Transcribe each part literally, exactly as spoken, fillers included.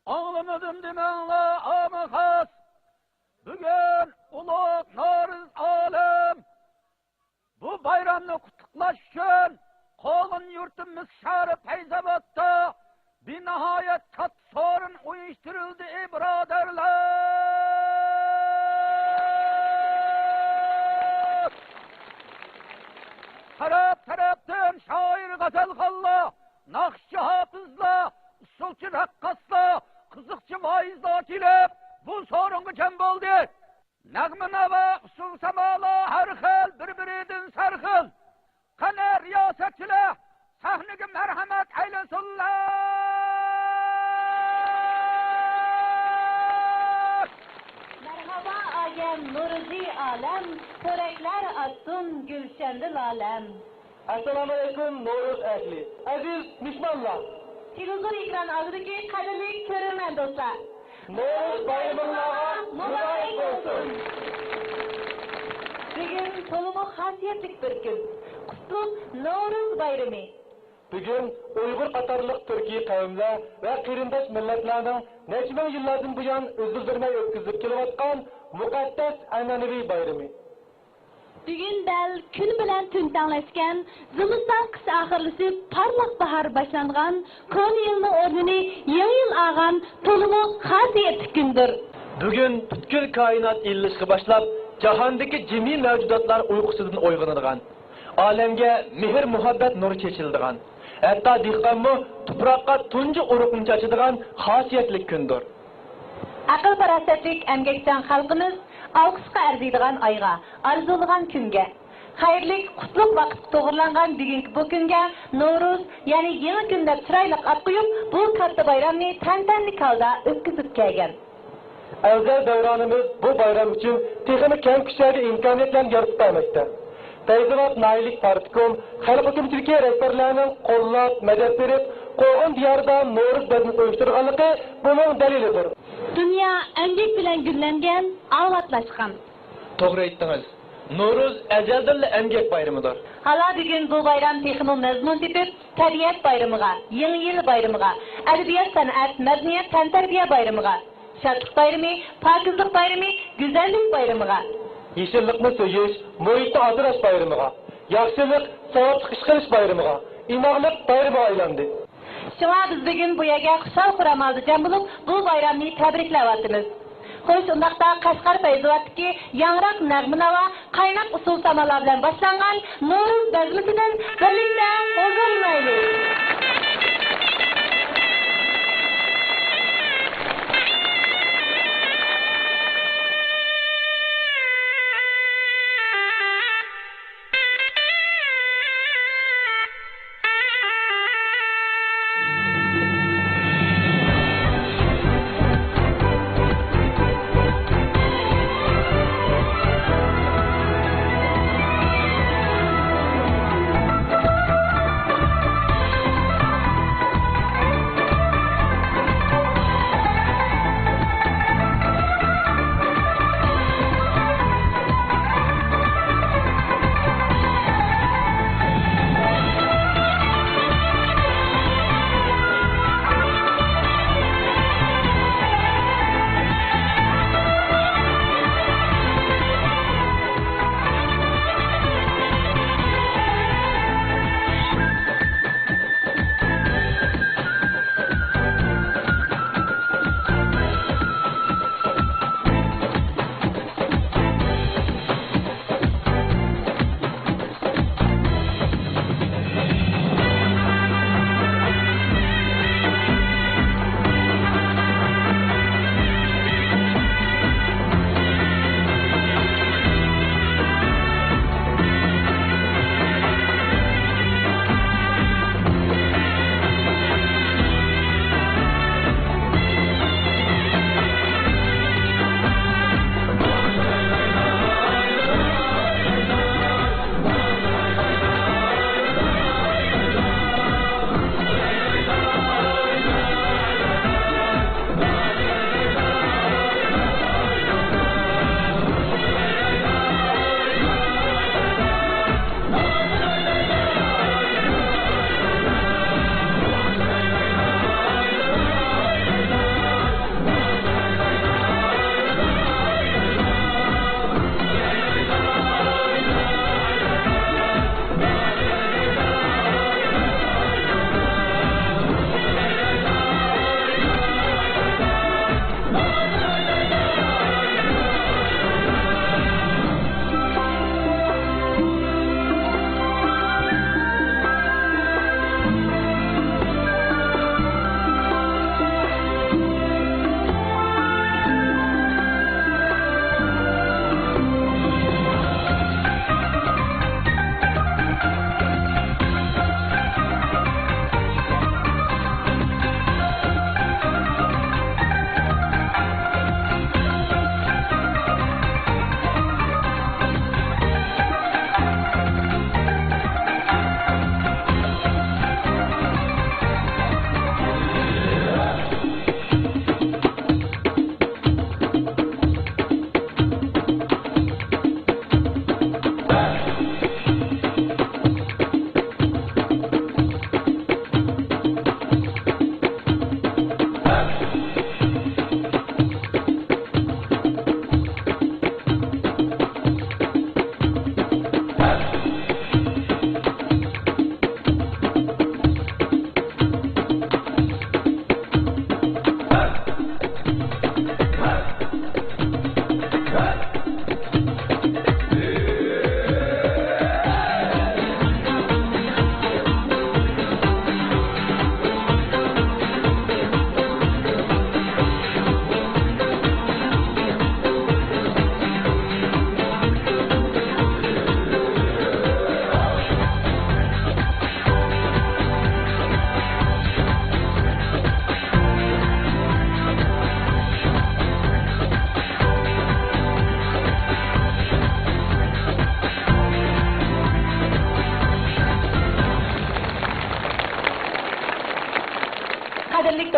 ئاڭلىمىدىم دېمەڭلار، ئامىخاس. بۈگۈن ئۇلۇغ نورۇز ئالەم. بۇ بايرامنى قۇتلۇقلاش ئۈچۈن قوغۇن يۇرتى مىس شەھىرى پەيزابادتا بىناھايەت كاتتا سورۇن ئۇيۇشتۇرۇلدى، ئى بۇرادەرلەر! تەرەپ-تەرەپتىن شائىر، غەزەلخانلار، ناخشىچى ھاپىزلار، ئۇسسۇلچى رەققاسلار، قىزىقچى ۋائىزلار كېلىپ، بۇ سورۇنغا جەم بولدى. نەغمە-ناۋا، ئۇسسۇل-سامالار ھەر خىل، بىر-بىرىدىن سەرخىل. قېنى، رىياسەتچىلەر، سەھنىگە مەرھەمەت ئەيلىسۇنلار! مەرھابا ئايەم، نورۇزى ئالەم، پورەكلەر ئاتسۇن گۈلشەندە لالەم. ئەسسالامۇئەلەيكۇم، نورۇز ئەھلى، ئەزىز مېھمانلار! تېلېۋىزور ئېكران ئالدىدىكى قەدىرلىك كۆرۈرمەن دوستلار! نورۇز بايرىمىڭلارغا مۇبارەك بولسۇن! بۈگۈن تولىمۇ خاسىيەتلىك بىر كۈن. قۇتلۇق نورۇز بايرىمى! بۈگۈن ئۇيغۇر قاتارلىق تۈركىي قەۋملەر ۋە قېرىنداش مىللەتلەرنىڭ نەچچە مىڭ يىللاردىن بۇيان ئۈزۈل-ئۈزۈلمەي ئۆتكۈزۈلۈپ كېلىۋاتقان مۇقەددەس ئەنئەنىۋى بايرىمى. بۈگۈن دەل كۈن بىلەن تۈن تەڭلەشكەن، زىمىستان قىش ئاخىرلىشىپ، پارلاق باھار باشلانغان، كونا يىلنىڭ ئورنىنى يېڭى يىل ئالغان تولىمۇ خاسىيەتلىك كۈندۇر. بۈگۈن پۈتكۈل كائىنات ئىللىشقا باشلاپ، جاھاندىكى جىمى مەۋجۇداتلار ئۇيقۇسىدىن ئويغىنىدىغان، ئالەمگە مېھىر-مۇھەببەت نۇرى چېچىلىدىغان، ھەتتا دېھقانمۇ تۇپراققا تۇنجى ئۇرۇقنى چاچىدىغان خاسىيەتلىك كۈندۇر. ئەقىل-پاراسەتلىك ئەمگەكچان خەلقىمىز ئالقىشقا ئەرزىيدىغان ئايغا، ئارزۇلىغان كۈنگە، خەيرلىك، قۇتلۇق ۋاقىتقا توغرىلانغان بۈگۈنكى بۇ كۈنگە نورۇز، يەنى يېڭى كۈن دەپ چىرايلىق ئات قويۇپ، بۇ كاتتا بايرامنى تەنتەنىلىك ھالدا ئۆتكۈزۈپ كەلگەن. ئەۋزەل دەۋرانىمىز بۇ بايرام ئۈچۈن تېخىمۇ كەڭ كۈچلەردە ئىمكانىيەتلەرنى يارىتىپ بەرمەكتە. پەيزاۋات ناھىيەلىك پارتكوم، خەلق ھۆكۈمىتىدىكى رەھبەرلەرنىڭ قوللاپ، مەدەت بېرىپ، قوغۇن دىيارىدا نورۇز بەزمىسى ئۇيۇشتۇرغانلىقى بۇنىڭ دەلىلىدۇر. دۇنيا ئەمگەك بىلەن گۈللەنگەن، ئاۋاتلاشقان. توغرا ئېيتتىڭىز. نورۇز ئەزەلدىنلا ئەمگەك بايرىمىدۇر. ھالا بۈگۈن بۇ بايرام تېخىمۇ مەزمۇن تېپىپ، تەبىئەت بايرىمىغا، يېڭى يىل بايرىمىغا، ئەدەبىيات-سەنئەت، مەدەنىيەت، تەنتەربىيە بايرىمىغا، شادلىق بايرىمى، پاكىزلىق بايرىمى، گۈزەللىك بايرىمىغا، يېشىللىقنى سۆيۈش، مۇھىتنى ئاسراش بايرىمىغا، ياخشىلىق، ساۋابلىق ئىش قىلىش بايرىمىغا، ئىناقلىق بايرىمىغا ئايلاندى. شۇڭا بىز بۈگۈن بۇ يەرگە خۇشال-خۇرام ھالدا جەم بولۇپ، بۇ بايرامنى تەبرىكلەۋاتىمىز. خوش، ئۇنداقتا قەشقەر پەيزىۋاتتىكى ياڭراق نەغمە-ناۋا، قايناق ئۇسسۇل-سامالار بىلەن باشلانغان نورۇز بەزمىسىدىن بىرلىكتە ھۇزۇرلىنايلى.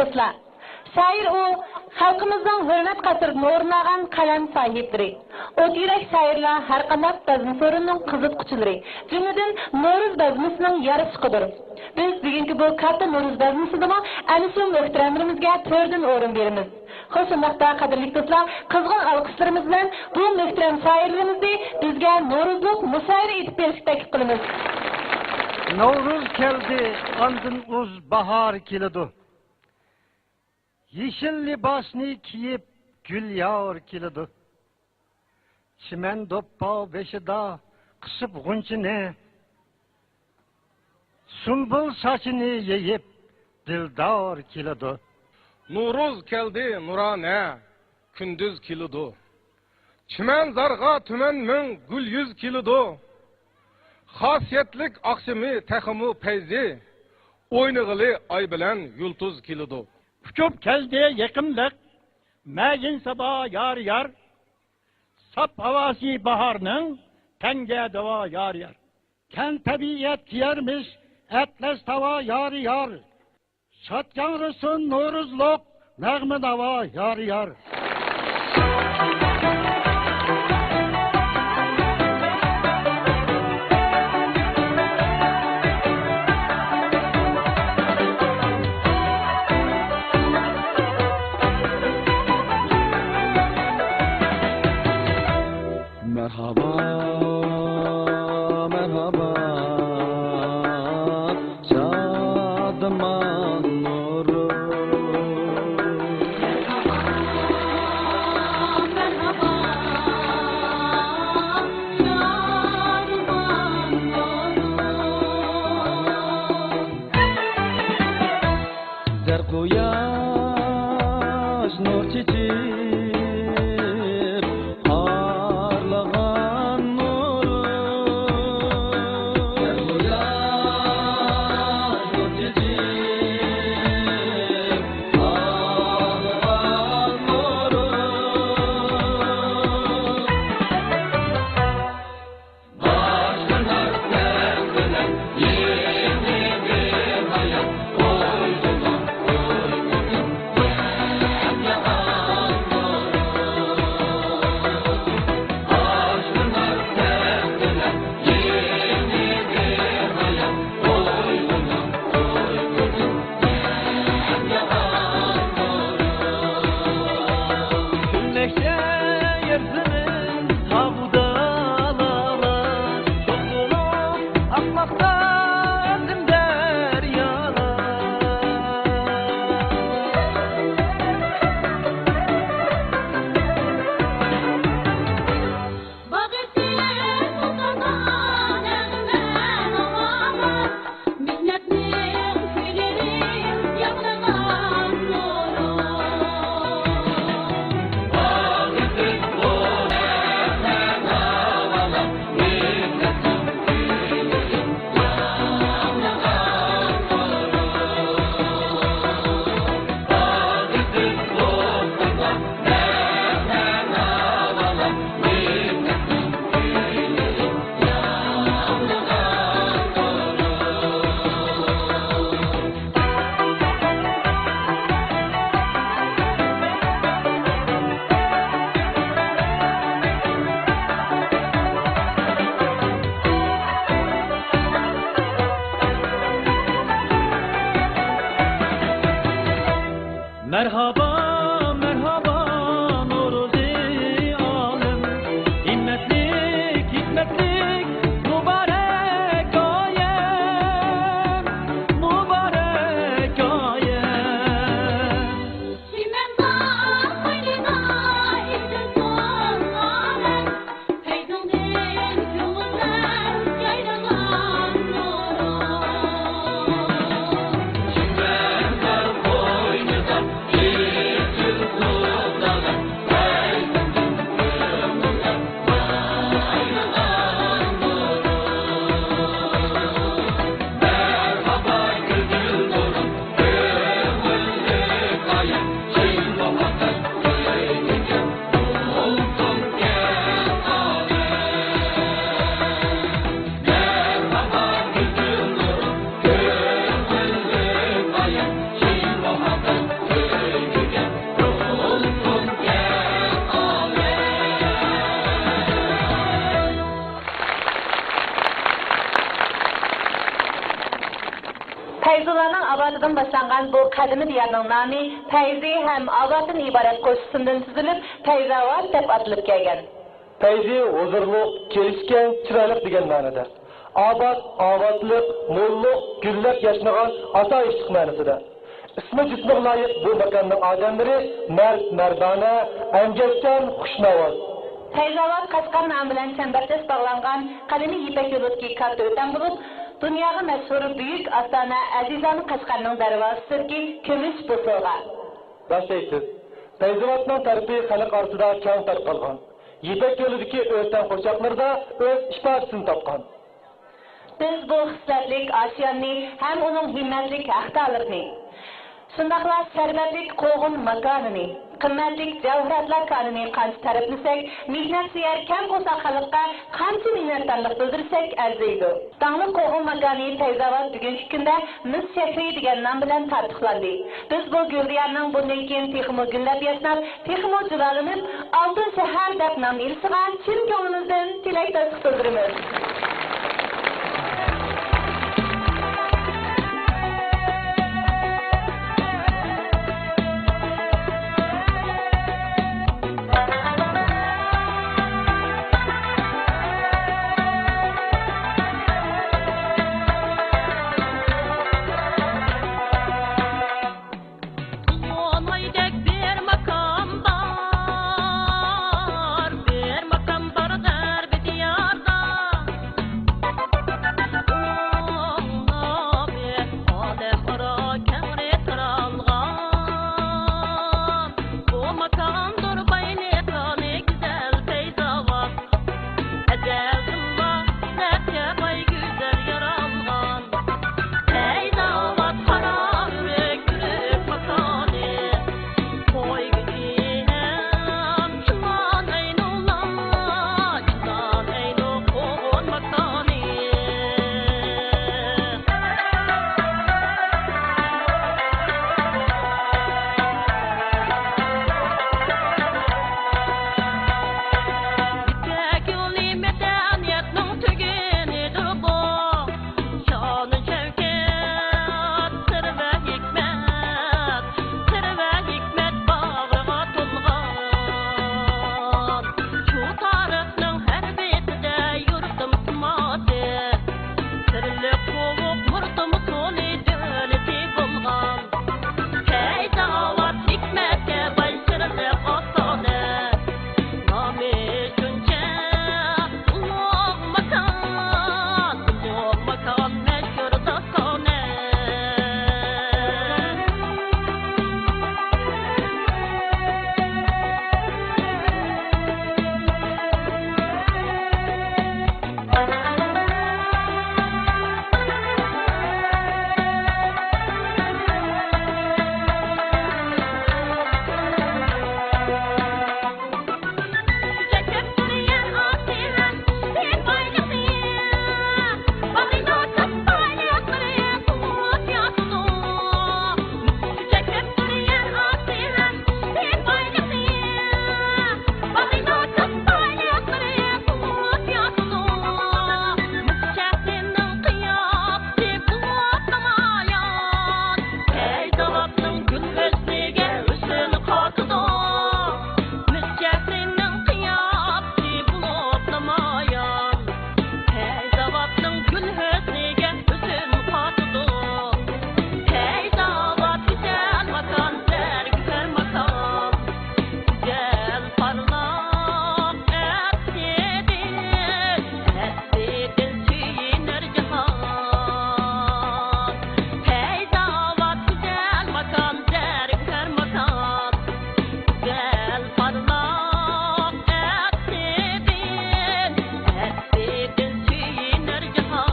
دوستلار، شائىر ئۇ خەلقىمىزنىڭ ھۆرمەت قەسرىدىن ئورۇن ئالغان قەلەم ساھىبلىرى. ئوت يۈرەك شائىرلار ھەرقانداق بەزمە سورۇننىڭ قىزىتقۇچىلىرى. جۈملىدىن نورۇز بەزمىسىنىڭ يارىتىشقىدۇر. بىز بۈگۈنكى بۇ كاتتا نورۇز بەزمىسىدىمۇ ئەنە شۇ مۆھتەرەملىرىمىزگە تۆردىن ئورۇن بېرىمىز. خوش، شۇنداقتا قەدىرلىك دوستلار، قىزغىن ئالقىشلىرىمىز بىلەن بۇ مۆھتەرەم شائىرلىرىمىزنى بىزگە نورۇزلۇق مۇشائىرە ئېيتىپ بېرىشكە تەكلىپ قىلىمىز. نورۇز كەلدى، ئاندىن ئۇز باھار كېلىدۇ. يېشىل لىباسنى كىيىپ گۈل يار كېلىدۇ. چىمەن دوپپا بېشىدا قىسىپ غۇنچىنى، سۇمبۇل ساچىنى يېيىپ دىلدار كېلىدۇ. نورۇز كەلدى نۇرانە، كۈندۈز كېلىدۇ. چىمەنزارغا تۈمەن مىڭ گۈل يۈز كېلىدۇ. خاسىيەتلىك ئاخشىمى تېخىمۇ پەيزى، ئوينىغىلى ئاي بىلەن يۇلتۇز كېلىدۇ. ئۇچۇپ كەلدى يېقىملىق مەيىن سابا يار يار. ساپ ھاۋاسى باھارنىڭ تەنگە داۋا يار يار. كەڭ تەبىئەت كىيەرمىش ئەتلەس تاۋا يار يار. شاد ياڭرىسۇن نورۇزلۇق نەغمە ناۋا يار يار. مەرھابا، مەرھابا، شادىمان نۇر. زەر قۇياش نۇر چېچىپ پارلىغان نۇر. زەر قۇياش نۇر چېچىپ پارلىغان نۇر. مەرھابا. باشلانغان بۇ قەدىمىي دىيارنىڭ نامى پەيزى ھەم ئاۋاتتىن ئىبارەت قوشۇشۇمدىن تۈزۈلۈپ، پەيزاۋات دەپ ئاتىلىپ كەلگەن. پەيزى ھۇزۇرلۇق، كېلىشكەن، چىرايلىق دېگەن مەنىدە. ئاۋات، ئاۋاتلىق، موللۇق، گۈللەپ ياشنىغان، ئاسايىشلىق مەنىسىدە. ئىسمى جىسمىغا لايىق بۇ ماكاننىڭ ئادەملىرى مەرد، مەردانە، ئەمگەكچان، خۇشناۋاز. پەيزاۋات قەشقەر نامى بىلەن چەمبەرچاس باغلانغان قەدىمىي يىپەك يولىدىكى كاتتا ئۆتەڭ بولۇپ، دۇنياغا مەشھۇر بۈيۈك ئاستانە ئەزىزانە قەشقەرنىڭ دەرۋازىسىدىكى كۈمۈش بوسۇغا. راست دەيسىز. پەيزاۋاتنىڭ تەرىپى خەلق ئارىسىدا كەڭ تارقالغان. يىپەك يولىدىكى ئۆتەڭ قورشاقلىرىدا ئۆز ئىپادىسىنى تاپقان. بىز بۇ خىسلەتلىك ئاشىياننى ھەم ئۇنىڭ ھىممەتلىك ھەقدارلىرىنى، شۇنداقلا شەربەتلىك قوغۇن ماكانىنى، قىممەتلىك جەۋھىراتلار كانىنى قانچە تەرىپلىسەك، مېھنەتسۆيەر كەم قورساق خەلققە قانچە مىننەتدارلىق بىلدۈرسەك ئەرزىيدۇ. داڭلىق قوغۇن ماكانى پەيزاۋات بۈگۈنكى كۈندە مىس شەھىرى دېگەن نام بىلەن تارتۇقلاندى. بىز بۇ گۈل دىيارنىڭ بۇندىن كېيىن تېخىمۇ گۈللەپ ياشناپ، تېخىمۇ جۇلالىنىپ، ئالتۇن شەھەر دەپ نام ئېلىشىغا چىن كۆڭلىمىزدىن تىلەكداشلىق بىلدۈرىمىز. ئۇزۇن ئايدەك بىر ماكان بار، بىر ماكان بار غەربىي دىياردا. ئۇنىڭ نامى ئالەم ئارا كەڭرى تارالغان. بۇ ماكاندۇر بايلىقى گۈزەل پەيزاۋات. ئەزەلدىنلا نەپكە باي گۈزەل يارالغان. پەيزاۋات قارا يۈرەك يۈرەك ماكانى. توي گۈلى ھەم چىلان ئەينۇلا، چىلان ئەينۇ قوغۇن ماكانى. يىپەك يولى مەدەنىيەتنىڭ تۈگۈنىدۇر بۇ. شانۇ شەۋكەت، سىر ۋە ھېكمەت، سىر ۋە ھېكمەت باغرىغا تولغان. شۇ تارىخنىڭ ھەر بېتىدە يۇرتۇم سىماسى، سىرلىق قوۋۇق مۇرتۇم سۇنى دۆلىتى بولغان. پەيزاۋات ھېكمەتكە باي سىرلىق ئاستانە. نامى شۇنچە ئۇلۇغ ماكان، ئۇلۇغ ماكان مەشھۇر داستانە. پەيزاۋاتنىڭ گۈل ھۆسنىگە ھۆسن قاتىدۇ. پەيزاۋات گۈزەل ماكان، زەرگۈزەر ماكان. گۈزەل پارلاق ئەسلىدىن، ئەسلىدىن سۆيۈنەر جاھان. پەيزاۋات گۈزەل ماكان، زەرگۈزەر ماكان. گۈزەل پارلاق ئەسلىدىن، ئەسلىدىن سۆيۈنەر جاھان.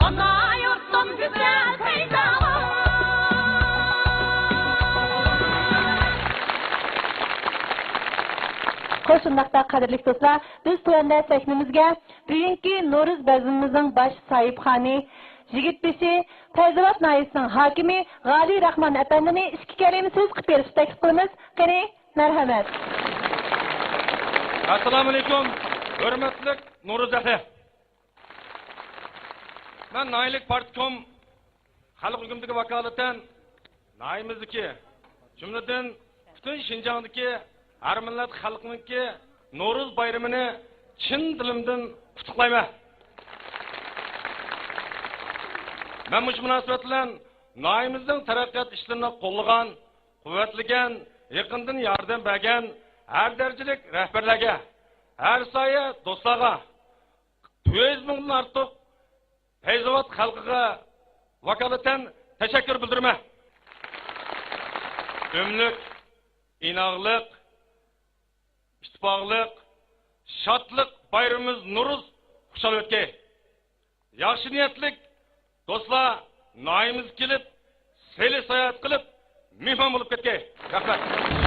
ئانا يۇرتۇم گۈزەل پەيزاۋان. خوش، شۇنداقتا قەدىرلىك دوستلار، بىز تۆۋەندە سەھنىمىزگە بۈگۈنكى نورۇز بەزمىمىزنىڭ باش ساھىبخانى، يىگىت بېشى، پەيزاۋات ناھىيەسىنىڭ ھاكىمى غالى راخمان ئەپەندىنى ئىككى كەلىمە سۆز قىلىپ بېرىشنى تەكلىپ قىلىمىز. قېنى، مەرھەمەت. ئەسسالامۇئەلەيكۇم، ھۆرمەتلىك نورۇز ئەھلى. مەن ناھىيەلىك پارتكوم خەلق ھۆكۈمىتىگە ۋاكالىتەن ناھىيەمىزدىكى، جۈملىدىن پۈتۈن شىنجاڭدىكى ھەر مىللەت خەلقنىڭكى نورۇز بايرىمىنى چىن دىلىمدىن قۇتلۇقلايمەن. مەن مۇشۇ مۇناسىۋەت بىلەن ناھىيەمىزنىڭ تەرەققىيات ئىشلىرىنى قوللىغان، قۇۋۋەتلىگەن، يېقىندىن ياردەم بەرگەن ھەر دەرىجىلىك رەھبەرلەرگە، ھەر سايە دوستلارغا، تۆت يۈز مىڭدىن ئارتۇق پەيزاۋات خەلقىگە ۋاكالىتەن تەشەككۈر بىلدۈرىمەن. ئۆملۈك، ئىناقلىق، ئىتتىپاقلىق، شادلىق، بايرىمىمىز نورۇز، خۇشال ئۆتكەي. ياخشى نىيەتلىك دوستلار ناھىيەمىزگە كېلىپ، سەيلە ساياھەت قىلىپ، مېھمان بولۇپ كەتكەي. رەھمەت.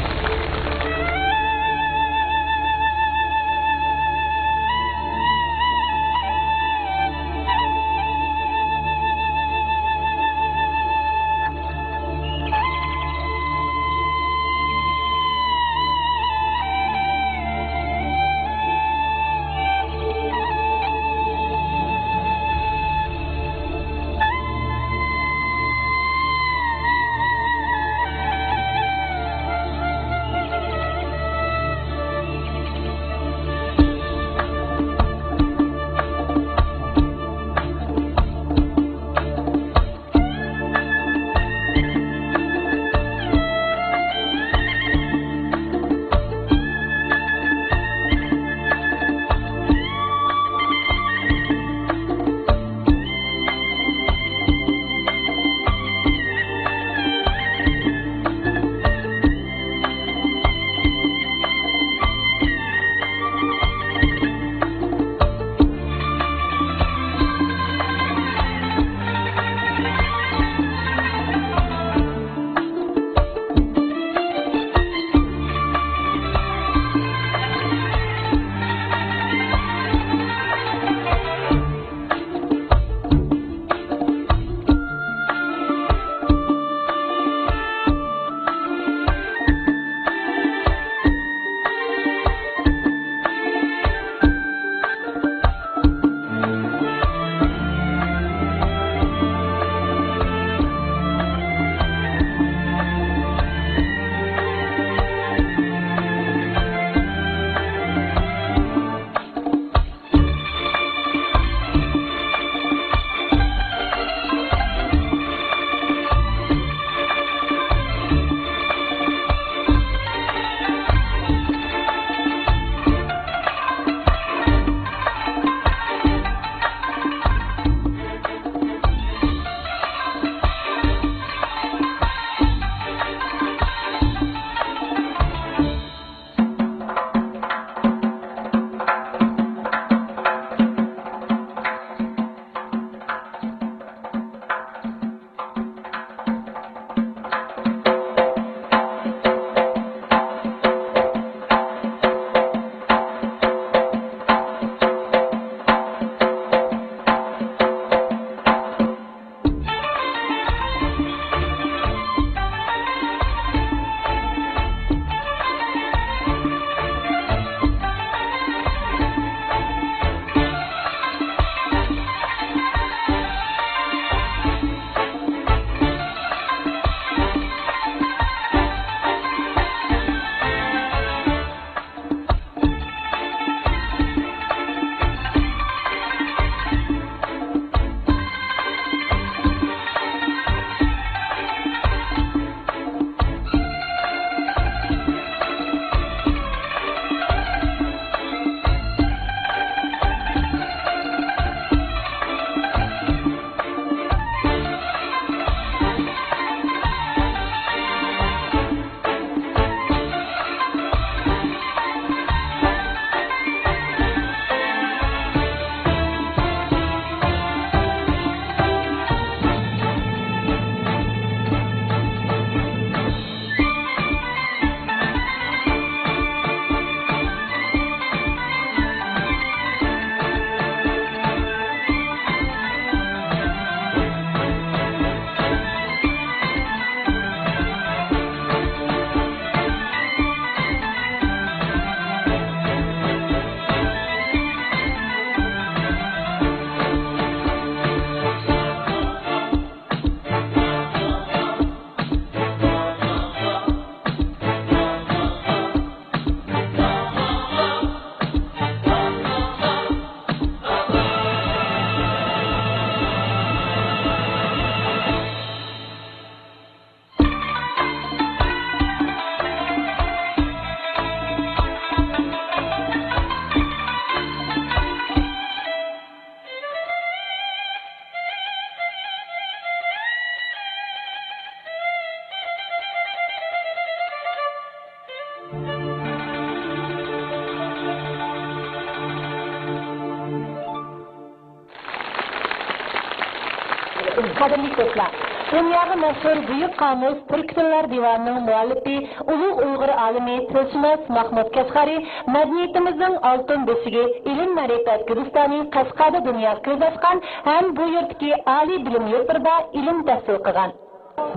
قەدىرلىك دوستلار، دۇنياغا مەشھۇر بۈيۈك قامۇس تۈركىي تىللار دىۋانىنىڭ مۇئەللىپى، ئۇلۇغ ئۇيغۇر ئالىمى، تىلشۇناس ماھمۇد كەشغەرى مەدەنىيىتىمىزنىڭ ئالتۇن بۆشۈكى، ئىلىم مەرىپەت گۈلىستانى قەشقەردە دۇنياغا كۆز ئاچقان ھەم بۇ يۇرتتىكى ئالىي بىلىم يۇرتلىرىدا ئىلىم تەھسىل قىلغان.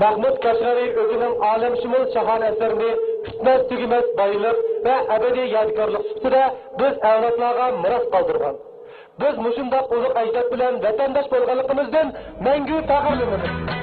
مەھمۇد كەشغەرى ئۆزىنىڭ ئالەمشۇمۇل شاھانە ئەسىرىنى پۈتمەس-تۈگىمەس بايلىق ۋە ئەبەدىي يادىكارلىق سۈپىتىدە بىز ئەۋلادلارغا مىراس قالدۇرغان. بىز مۇشۇنداق ئۇلۇغ ئەجداد بىلەن ۋەتەنداش بولغانلىقىمىزدىن مەڭگۈ پەخىرلىنىمىز.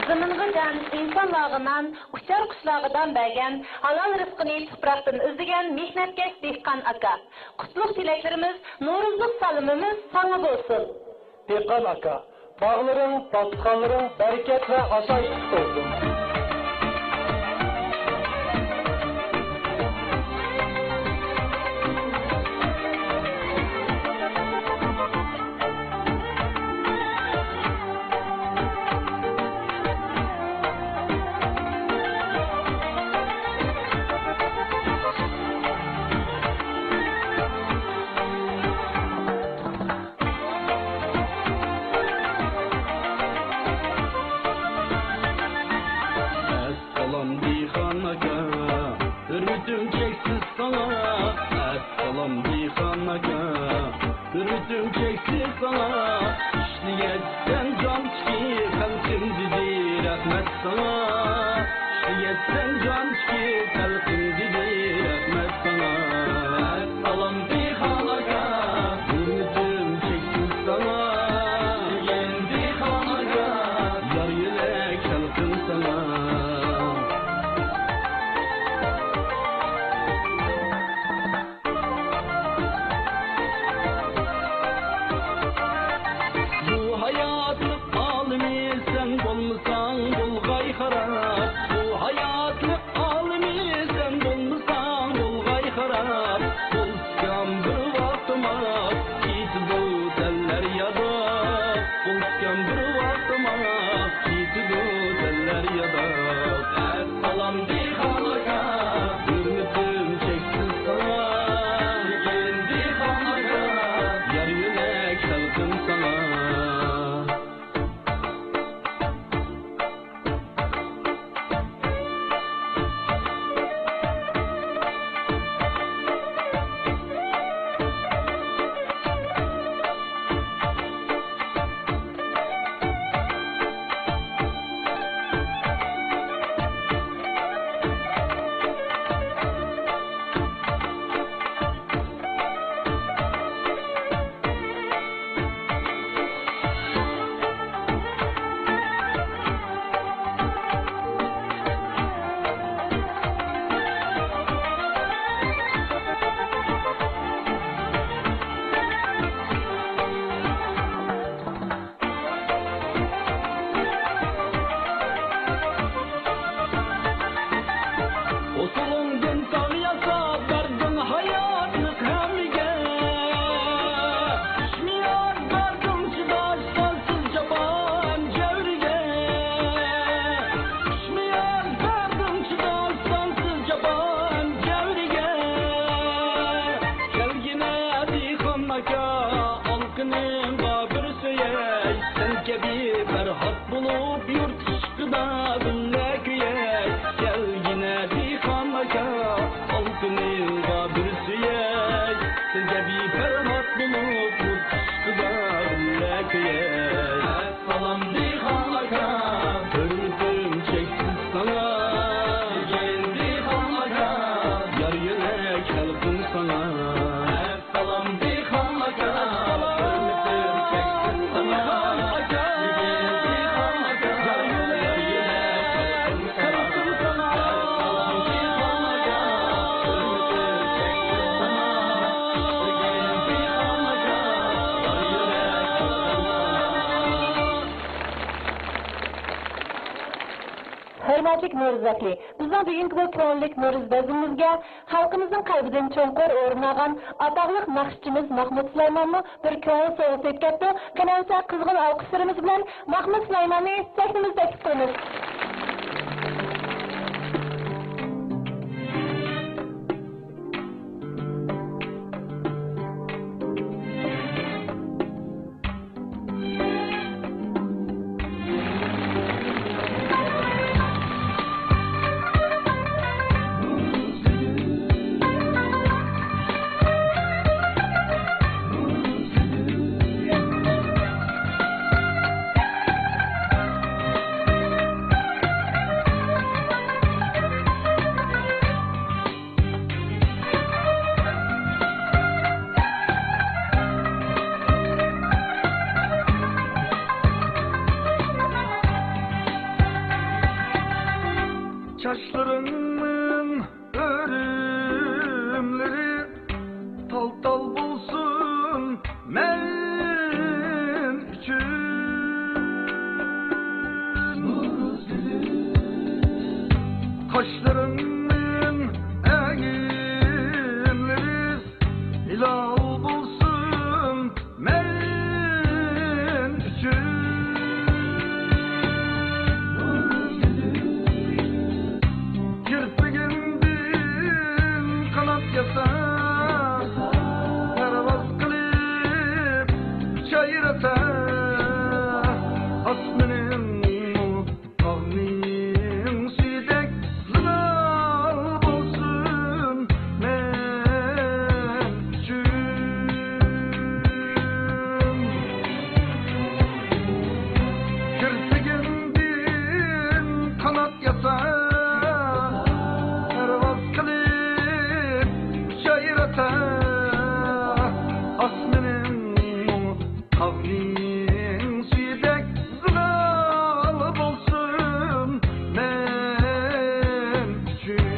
زېمىنغا جان، ئىنسانلارغا نان، ئۇچار قۇشلارغا دان بەرگەن، ھالال رىزقىنى تۇپراقتىن ئىزدىگەن مېھنەتكەش دېھقان ئاكا. قۇتلۇق تىلەكلىرىمىز، نورۇزلۇق سالىمىمىز ساڭا بولسۇن. دېھقان ئاكا، باغلىرىڭ، داستىخانلىرىڭ بەرىكەت ۋە ئاسايىشلىق تولسۇن. ئەسسالام دېھقان ئاكا، ھۆرمىتىم چەكسىز ساڭا. ئەسسالام دېھقان ئاكا، ھۆرمىتىم چەكسىز ساڭا. ئىشلىيەتسەن جان تىكى خەلقىم دېدى، رەھمەت ساڭا. ئىشلىيەتسەن جان تىكى خەلقىم دېدى، رەھمەت ساڭا. ئەسسالام دېھقان ئاكا، ھۆرمىتىم چەكسىز ساڭا. سۆيگەن دېھقان ئاكا، يار يۆلەك خەلقىم ساڭا. بۇ ھاياتلىق ئالىمى سەن بولمىساڭ بولغاي خاراب. بۇ ھاياتلىق ئالىمى سەن بولمىساڭ بولغاي خاراب. بولسام بىر ۋاقتىما كېتىدۇ تەنلەر يادا. بولسام بىر ۋاقتىما كېتىدۇ تەنلەر يادا. ئەسسالام دېھقان ئاكا، ھۆرمىتىم چەكسىز ساڭا. لېكىن دېھقان ئاكا، يار يۆلەك خەلقىم ساڭا. ئۇسۇلۇڭدىن تاغ ياساپ بەردىڭ ھاياتلىق ھەممىگە. شۇشمۇ يار بەردىڭ چىداش سانسىز جاپان جەۋرىگە. شۇشمۇ يار بەردىڭ چىداش سانسىز جاپان جەۋرىگە. كەلگىنە دېھقان ئاكا، ئالقىنىڭغا بىر سۆيەي. سەن كەبى پەرھات بولۇپ يۇرت ئىشقىدا بىللە كۆيەي. كەلگىنە دېھقان ئاكا، ئالتۇنۇڭغا بىر سۆيەي. سەن كەبى پەرھات بولۇپ يۇرت ئىشقىدا بىللە كۆيەي. ئەسسالام دېھقان ئاكا، ھۆرمىتىم چەكسىز ساڭا. لېكىن دېھقان ئاكا، يار يۆلەك خەلقىم ساڭا. سالام دېھقان ئاكا، ھۆرمىتىم چەكسىز ساڭا. دېھقان ئاكا، يار يۆلەك خەلقىم ساڭا. سالام دېھقان ئاكا، ھۆرمىتىم چەكسىز ساڭا. دېھقان ئاكا، يار يۆلەك خەلقىم ساڭا. ھۆرمەتلىك نورۇز ۋەكلى، بىزنىڭ بۈگۈنكى بۇ كۆڭۈللۈك نورۇز بەزمىمىزگە خەلقىمىزنىڭ قەلبىدىن چوڭقۇر ئورۇن ئالغان ئاتاقلىق ناخشىچىمىز ماھمۇت سۇلايمانمۇ بىر كۆڭۈل سوۋغىسى ئېلىپ كەپتۇ. قېنى ئەمىسە قىزغىن ئالقىشلىرىمىز بىلەن ماھمۇت سۇلايماننى سەھنىمىزگە تەكلىپ قىلىمىز. چاچلىرىڭنىڭ ئۆرۈملىرى تال-تال بولسۇن مەن ئۈچۈن. قاشلىرىڭنىڭ ئەگىملىرى ھىلال بولسۇن مەن ئۈچۈن. كىرپىكىڭدىن قانات ياسا، پەرۋاز قىلىپ ئۇچاي راسا، ئاسمىنىڭمۇ تاغنىڭ سۈيىدەك زىلال بولسۇن مەن ئۈچۈن. كىرپىكىڭدىن قانات ياسا، پەرۋاز قىلىپ ئۇچاي راسا، ئاسمىنىڭمۇ تاغنىڭ سۈيىدەك زىلال بولسۇن مەن ئۈچۈن.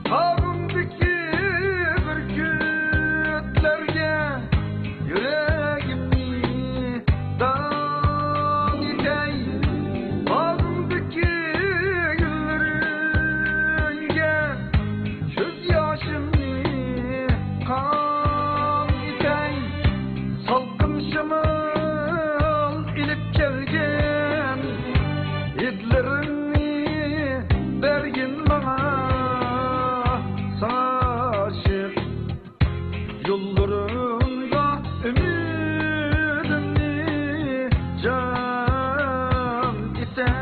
تاغىمدىكى بۈركۈتلەرگە يۈرىكىمنى داڭ ئېتەي، باغىمدىكى گۈللىرىڭگە كۆز ياشىمنى قان ئېتەي. سالقىن شامال ئېلىپ كەلگەن ھىدلىرىڭنى بەرگىن ماڭا، ساڭا ئاشىق يوللىرىڭغا ئۈمىدىمنى جان ئېتەي.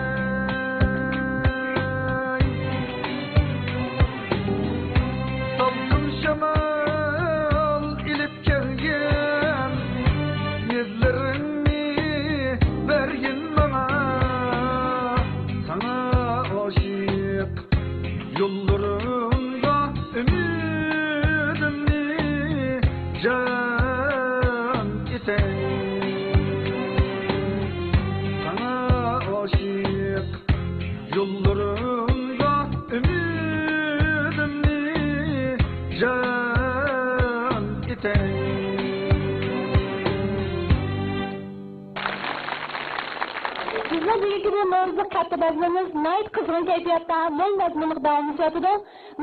سالقىن شامال ئېلىپ كەلگەن ھىدلىرىڭنى بەرگىن ماڭا، ساڭا ئاشىق يوللىرىڭغا ئۈمىدىمنى جان ئېتەي. ساڭا ئاشىق يوللىرىڭغا ئۈمىدىمنى جان ئېتەي. بىزنىڭ بۈگۈنكى بۇ نورۇزلۇق كاتتا بازىرىمىز ناھايىتى قىزغىن كەيپىياتتا، مول مەزمۇنلۇق داۋاملىشىۋاتىدۇ.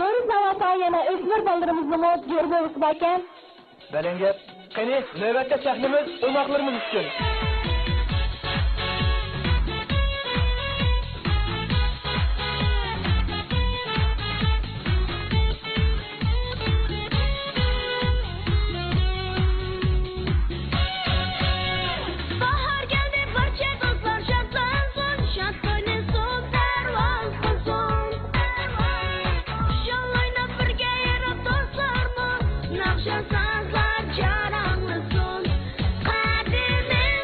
نورۇز ناۋاسىغا يەنە ئۆسمۈر بالىلىرىمىزنىڭمۇ جور بولغۇسى باركەن. بەلەن گەپ. قېنى، نۆۋەتتە سەھنىمىز ئوماقلىرىمىز ئۈچۈن. باھار كەلدى، بارچە قىزلار شادلانسۇن، شاد ئوينىسۇن، پەرۋاز قىلسۇن. خۇشال ئويناپ بىرگە ياراپ دوستلارمۇ، ناخشا سازلار جاراڭلىسۇن. قەدىمىي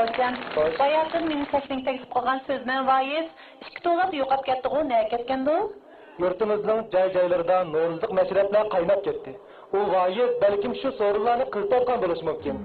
خوش. باياتىن مېنى سەھنىگە تەكلىپ قىلغان سىزمەن ۋايىز. ئىككى تۇغلۇق يوقاپ كەتتىغۇ، نەگە كەتكەندۇ؟ يۇرتىمىزنىڭ جاي-جايلىرىدا نورۇزلۇق مەشرەپلەر قايناپ كەتتى. ئۇ ۋايىز بەلكىم شۇ سورۇنلارنى قىزىتىۋاتقان بولۇشى مۇمكىن.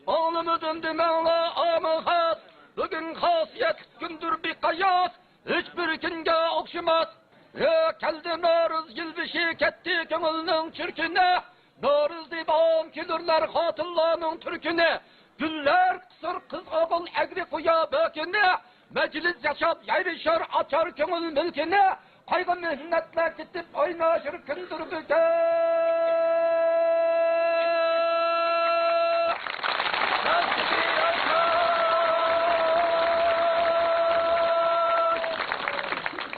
ئاڭلىمىدىم دېمەڭلار ئامىغاس، بۈگۈن خاسىيەتلىك كۈندۇر بىقىياس، ھېچبىر كۈنگە ئوخشىماس. ھە، كەلدى نورۇز يىلبېشى، كەتتى كۆڭۈلنىڭ چۈركۈنى. نورۇز دېۋان كۈلۈرلەر خوتۇنلارنىڭ تۈركۈنى. گۈللەر قۇسۇر قىز ئوغۇل ئەگرى قۇيا بۆكۈنى. مەجلىس ياشاپ يايرىشار ئاچار كۆڭۈل مۈلكىنى. قايغۇ مىھنەتلەر كېتىپ ئويناشار كۈندۇر بۈگۈن.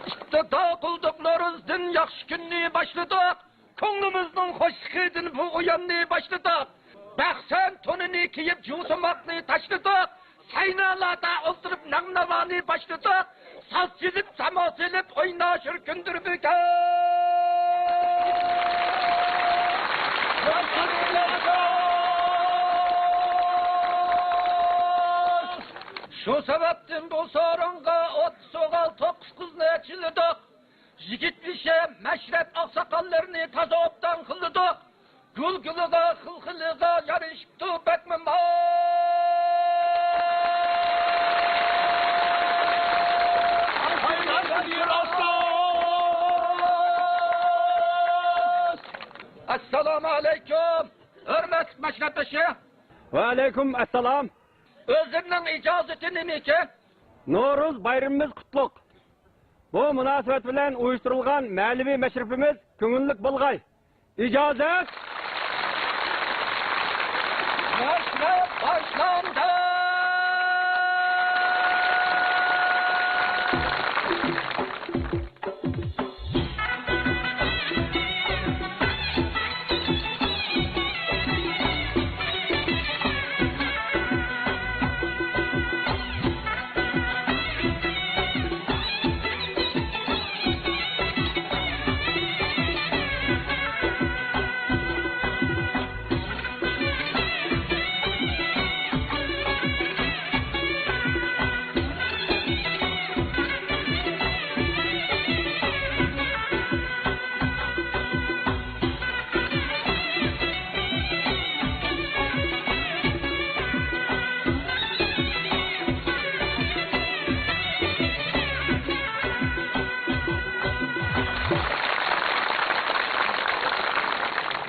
ئىپتىدا قىلدۇق نورۇزدىن ياخشى كۈننى باشلىدۇق. كۆڭلىمىزنىڭ خۇشلۇقىدىن بۇ ئويۇننى باشلىدۇق. بەخسەن تونىنى كىيىپ، جۇۋا تۇماقنى تاشلىدۇق. سەينالاردا ئولتۇرۇپ، نەغمە-ناۋانى باشلىدۇق. ساز چېلىپ، ساما سېلىپ، ئويناشۇر كۈندۇر بۈگۈن. شۇ سەۋەبتىن بۇ سورۇنغا ئوتتۇز ئوغۇل، توققۇز قىزنى چېلىدۇق. يىگىت بېشى مەشرەپ ئاقساقاللىرىنى تازا ئوبدان قىلدۇق. گۈل گۈلىغا، خىل خىلىغا يارىشىپتۇ بەكمۇ ماس. ئەسسالامۇ ئەلەيكۇم، ھۆرمەتلىك مەشرەپ بېشى. ۋەئەلەيكۇم ئەسسالام. ئۆزۈمنىڭ ئىجازىتى نېمىكىن؟ نورۇز بايرىمىمىز قۇتلۇق. بۇ مۇناسىۋەت بىلەن ئۇيۇشتۇرۇلغان مەنىۋى مەشرىپىمىز كۆڭۈللۈك بولغاي. ئىجازەت! مەشرەپ باشلاندى!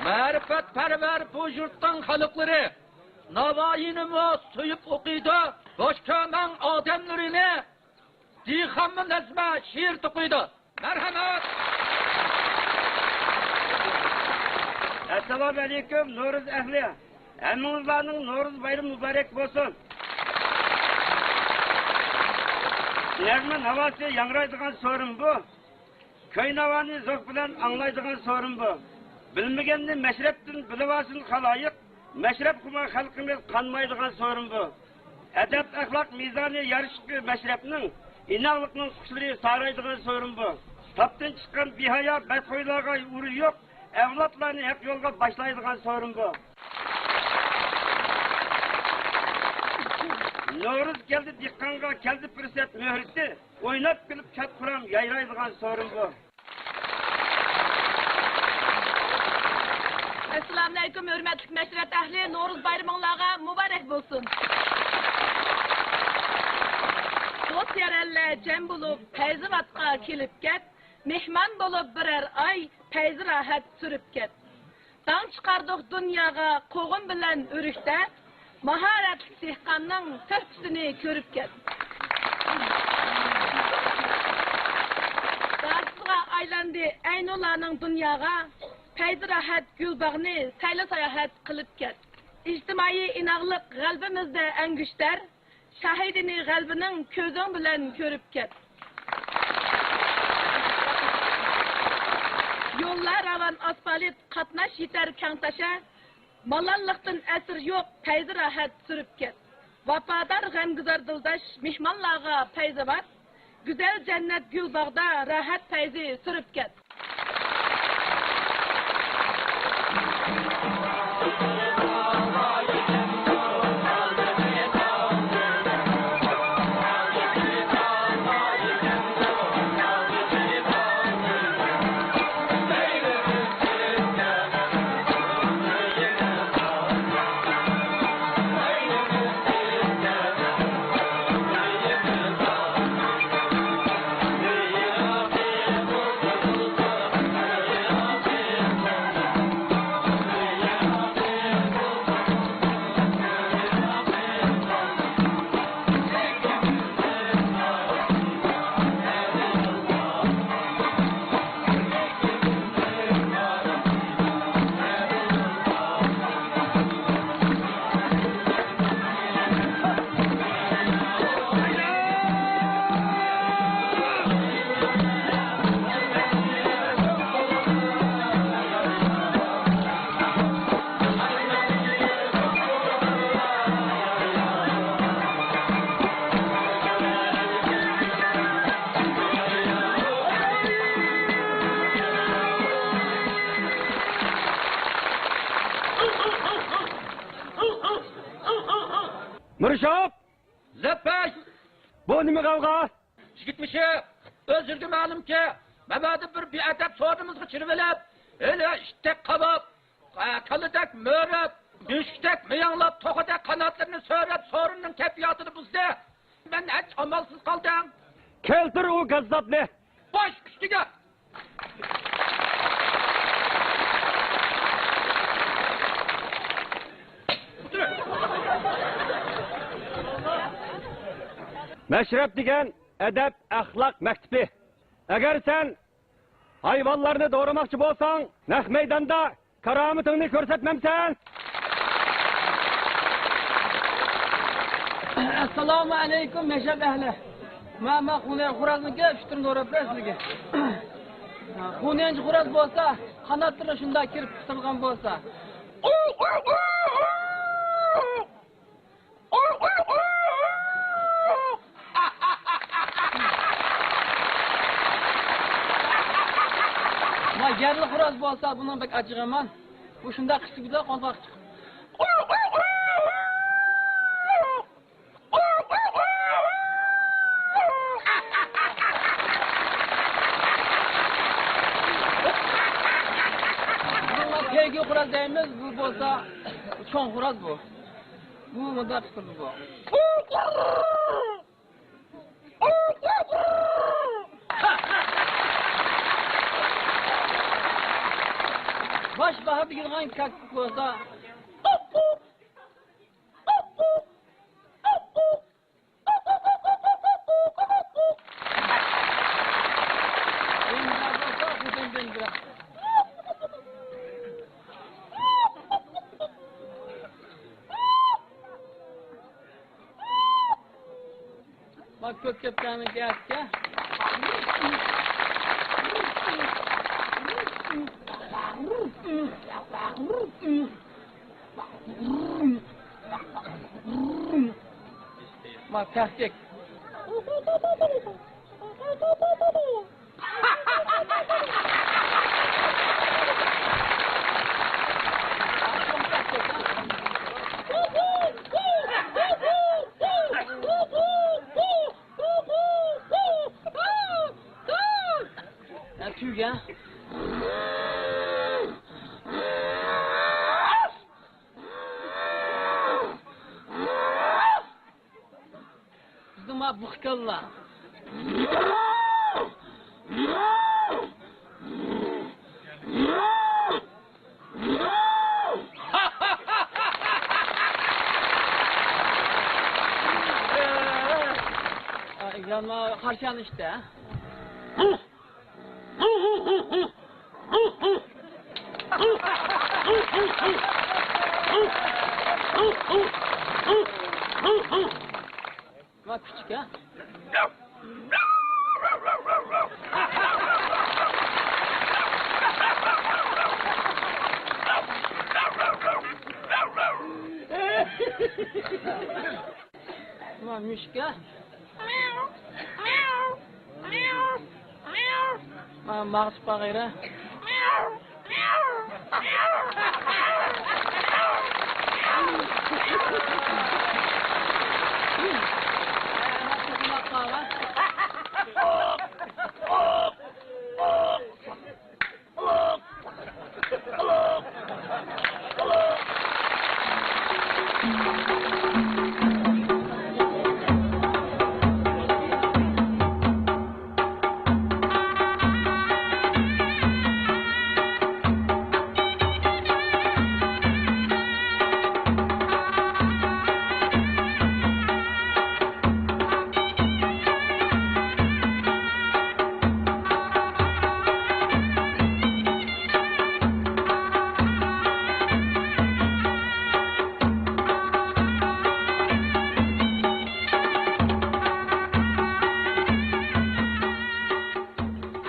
مەرىپەتپەرۋەر بۇ يۇرتنىڭ خەلقلىرى، ناۋايىنىمۇ سۆيۈپ ئوقۇيدۇ، بوش كۆرمەڭ ئادەملىرىنى. دېھقانمۇ نەزمە شېئىر توقۇيدۇ. مەرھەمەت! ئەسسالامۇئەلەيكۇم، نورۇز ئەھلى! ھەممىڭلارنىڭ نورۇز بايرىمى مۇبارەك بولسۇن! نەغمە ناۋاسى ياڭرايدىغان سورۇن بۇ. كۈي ناۋانى زوق بىلەن ئاڭلايدىغان سورۇن بۇ. بىلمىگەننى مەشرەپتىن بىلىۋالسۇن خالايىق، مەشرەپخۇمار خەلقىمىز قانمايدىغان سورۇن بۇ. ئەدەپ-ئەخلاق مىزانى يارىشىقى مەشرەپنىڭ، ئىناقلىقنىڭ قۇشلىرى سارايدىغان سورۇن بۇ. تاپتىن چىققان بىھايا بەتخۇيلارغا ئورۇن يوق، ئەۋلادلارنى ھەق يولغا باشلايدىغان سورۇن بۇ. نورۇز كەلدى دېھقانغا، كەلدى پۇرسەت مۆھلىتى. ئويناپ كۈلۈپ شاد-خۇرام يايرايدىغان سورۇن بۇ. ئەسسالامۇئەلەيكۇم، ھۆرمەتلىك مەشرەپ ئەھلى، نورۇز بايرىمىڭلارغا مۇبارەك بولسۇن! دوست-يارەنلەر جەم بولۇپ پەيزىۋاتقا كېلىپ كەت، مېھمان بولۇپ بىرەر ئاي پەيزى راھەت سۈرۈپ كەت. داڭ چىقاردۇق دۇنياغا قوغۇن بىلەن ئۆرۈكتە، ماھارەتلىك دېھقاننىڭ تۆھپىسىنى كۆرۈپ كەت. داستىغا ئايلاندى ئەينۇللانىڭ دۇنياغا، پەيزى راھەت گۈلباغنى سەيلە ساياھەت قىلىپ كەت. ئىجتىمائىي ئىناقلىق غەلىبىمىزدە ئەڭگۈشتەر، شاھىدىنى غەلىبىنىڭ كۆزۈڭ بىلەن كۆرۈپ كەت. يوللار راۋان ئاسفالت، قاتناش يېتەر كەڭتاشا، مالاللىقتىن ئەسىر يوق، پەيزى راھەت سۈرۈپ كەت. ۋاپادار غەمگۈزار دىلداش مېھمانلارغا پەيزىۋات، گۈزەل جەننەت گۈلباغدا راھەت پەيزى سۈرۈپ كەت. مىرشاپ! لەپپەي! بۇ نېمە غەۋغا؟ يىگىت بېشى، ئۆزلىرىگە مەلۇمكى، مەمەدىن بىر بىئەدەپ سورۇنىمىزغا چىرىۋېلىپ، ھېلى ئىتتەك قاۋاپ، كالىدەك مۆرەپ، مۈشۈكتەك مىياڭلاپ، توخۇدەك قاناتلىرىنى سۆرەپ، سورۇننىڭ كەيپىياتىنى بۇزدى. مەن ھەچ ئامالسىز قالدىم. كەلتۈر ئۇ كاززاپنى! باش ئۈستىگە! مەشرەپ دېگەن ئەدەپ-ئەخلاق مەكتىپى. ئەگەر سەن ھايۋانلارنى دورىماقچى بولساڭ، نەق مەيداندا كارامىتىڭنى كۆرسەتمەمسەن؟ ئەسسالامۇ ئەلەيكۇم، مەشرەپ ئەھلى. ما، ما خۇنەن خورازنىڭكى ئۈستىنى دوراپ بېرەي سىزگە. خۇنەنچە خوراز بولسا، قاناتلىرى شۇنداق كىرىپ قىسىلغان بولسا. ما يەرلىك خوراز بولسا، بۇنىڭ بەك ئاچچىقى يامان. بۇ شۇنداق قىسىپ كېتىدۇ، قوڭغاق چىقىپ. بۇنىڭغا تەيگە خوراز دەيمىز، بۇ بولسا چوڭ خوراز بۇ. بۇ مۇنداق قىسىلدى بۇ. باش باھاردا يۈرگەن كاككۇك بولسا. بەك كۆپ كەپتەرنىڭ گەپكە. ما تەھقىق. ھە، تۈگە. بىزنىڭ بۇخكاللا. ئىگراملار قارشى يان ئىشتە. ما كۈچۈك ھە. ما مۈشۈك ھە. ما ماغىچىپ باغىرە.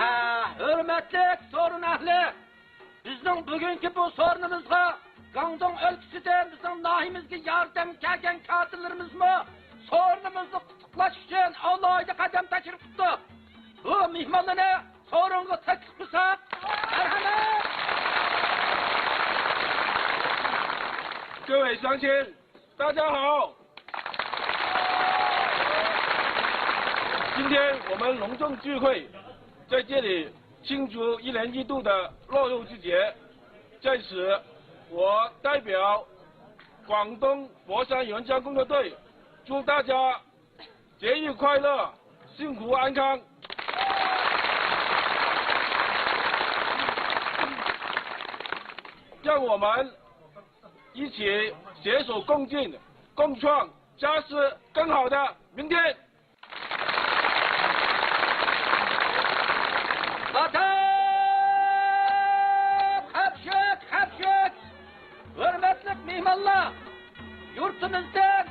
ھە، ھۆرمەتلىك سورۇن ئەھلى! بىزنىڭ بۈگۈنكى بۇ سورۇنىمىزغا گاڭدۇڭ ئۆلكىسىدىن بىزنىڭ ناھىيىمىزگە ياردەمگە كەلگەن كادىرلىرىمىزمۇ سورۇنىمىزنى قۇتلۇقلاش ئۈچۈن ئالاھىدە قەدەم تەشرىپ قىپتۇ. بۇ مېھمانلارنى سورۇنغا تەكلىپ قىلساق. مەرھەمەت! 各位乡亲，大家好！今天我们隆重聚会，在这里庆祝一年一度的落肉季节。在此，我代表广东佛山援疆工作队，祝大家节日快乐，幸福安康。让我们一起携手共进，共创家世更好的明天。 ئاتاپ خەپ چۈش، خەپ چۈش! ھۆرمەتلىك مېھمانلار! يۇرتىمىزدىن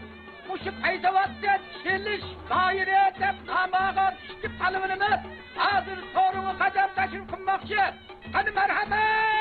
مۇشۇ پەيزاۋاتتىن چېلىش دائىرە دەپ نام ئالغان ئىككى پالۋىنىمىز ھازىر سورۇنغا قەدەم تەشرىپ قىلماقچى. قېنى، مەرھەمەت!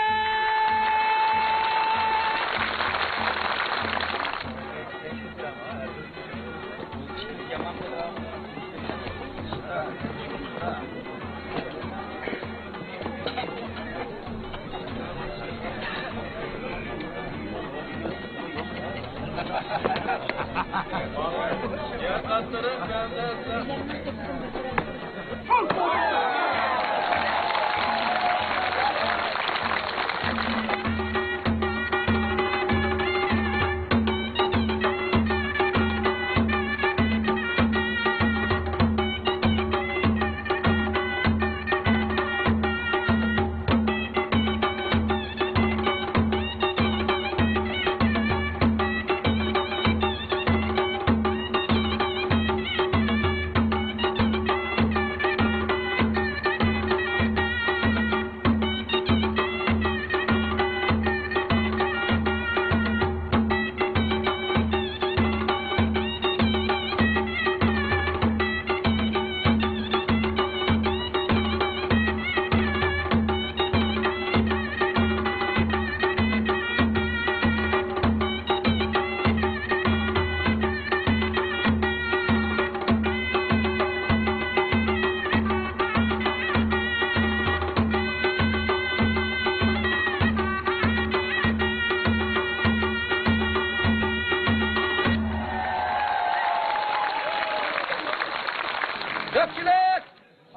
كۆپچىلىك،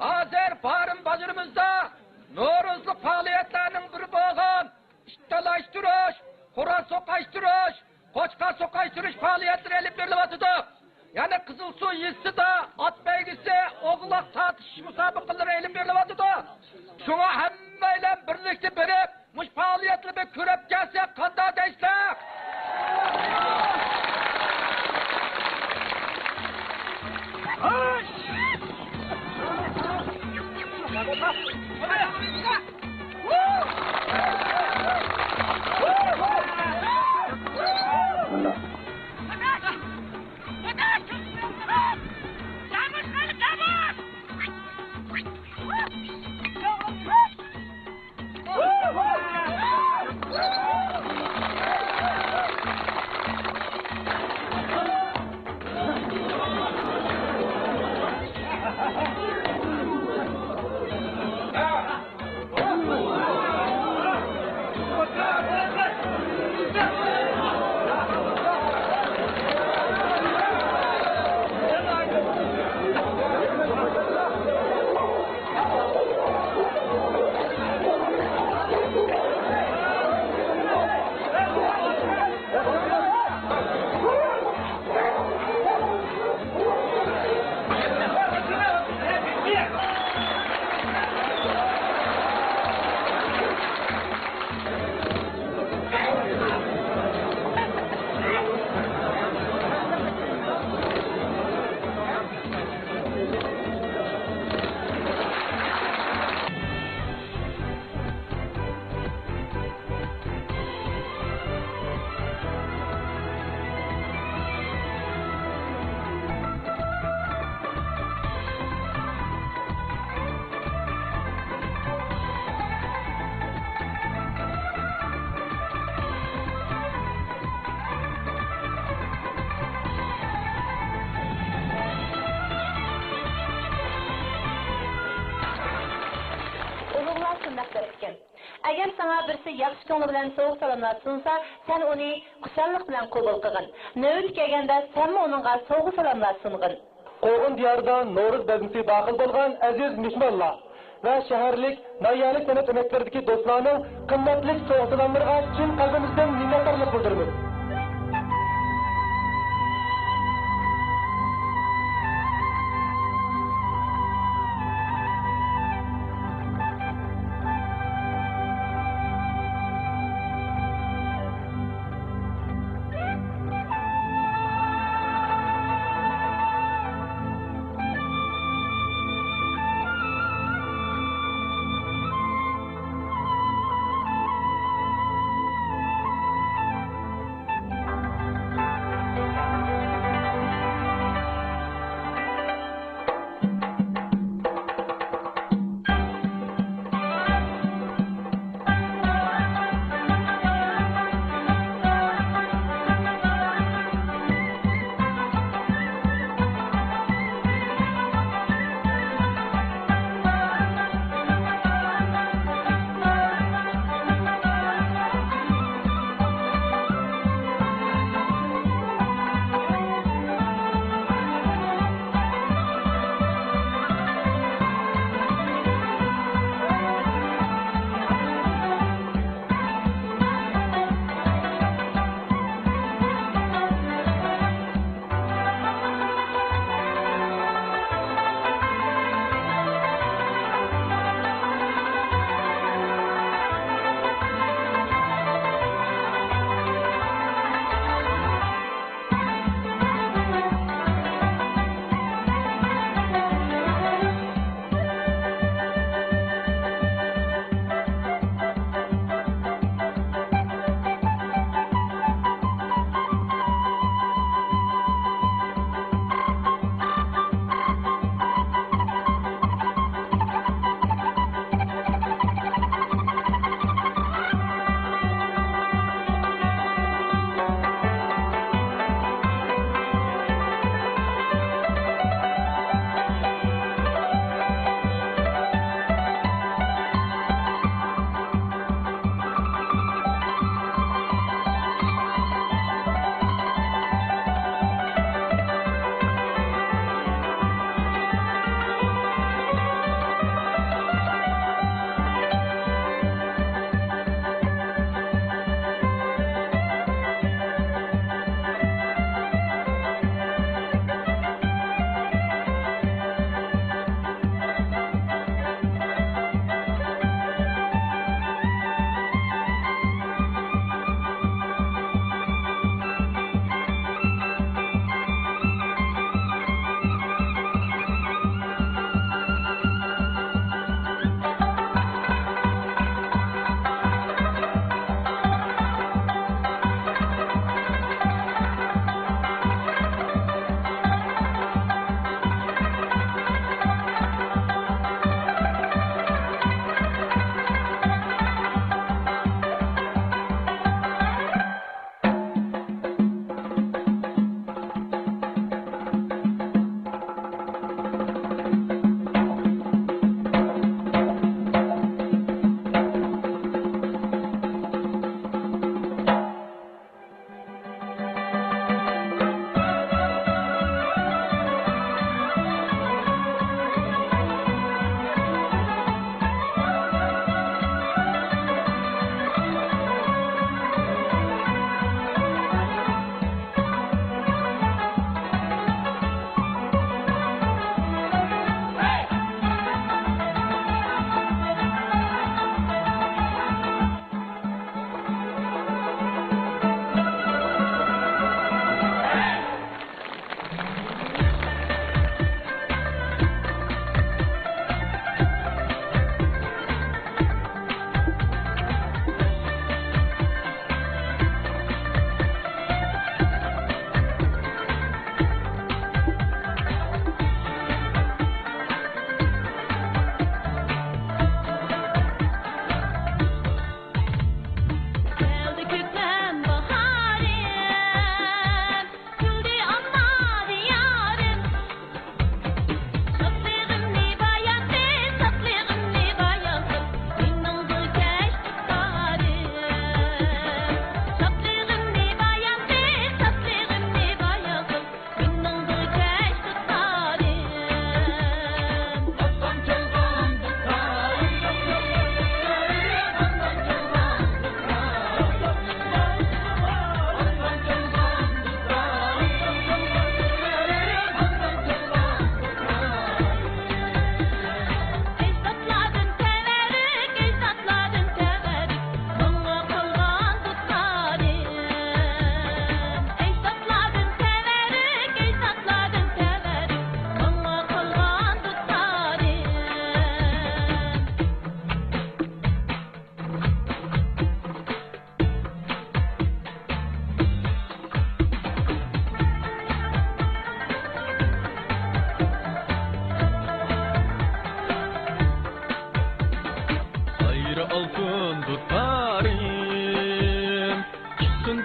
ھازىر بارىن بازىرىمىزدا نورۇزلۇق پائالىيەتلەرنىڭ بىرى بولغان ئىت تالايشتۇرۇش، خوراز سوقاشتۇرۇش، قوچقار سوقاشتۇرۇش پائالىيەتلىرى ئېلىپ بېرىلىۋاتىدۇ. يەنە قىزىلسۇ يېزىسىدا ئات بەيگىسى، ئوغلاق تارتىشىش مۇسابىقىلىرى ئېلىپ بېرىلىۋاتىدۇ. شۇڭا ھەممەيلەن بىرلىكتە بېرىپ، مۇشۇ پائالىيەتلەرنى كۆرۈپ كەلسەك قانداق دەيسىلەر؟ ئۇلۇغلار شۇنداق دەپتىكەن، ئەگەر ساڭا بىرسى ياخشى كۆڭلى بىلەن سوۋغا-سالاملار سۇنسا، سەن ئۇنى خۇشاللىق بىلەن قوبۇل قىلغىن. نۆۋىتى كەلگەندە سەنمۇ ئۇنىڭغا سوۋغا-سالاملار سۇنغىن. قوغۇن دىيارىدا نورۇز بەزمىسى داخىل بولغان ئەزىز مېھمانلار ۋە شەھەرلىك، ناھىيەلىك سەنئەت ئۆمەكلىرىدىكى دوستلارنىڭ قىممەتلىك سوۋغا-سالاملىرىغا چىن قەلبىمىزدىن مىننەتدارلىق بىلدۈرىمىز.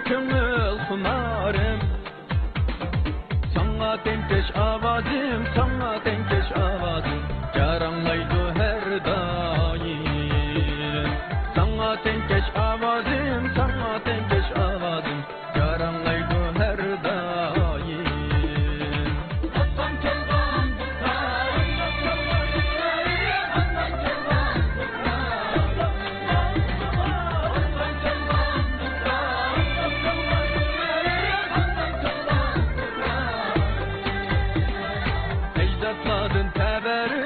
كۆڭۈل خۇمارىم، ساڭا تەڭكەش ئاۋازىم، ساڭا تەڭكەش ئاۋازىم، جاراڭلايدۇ ھەر دائىم. ساڭا تەڭكەش ئاۋازىم، ساڭا تەڭكەش ئاۋازىم، جاراڭلايدۇ ھەر دائىم. ئەجدادلاردىن تەۋەر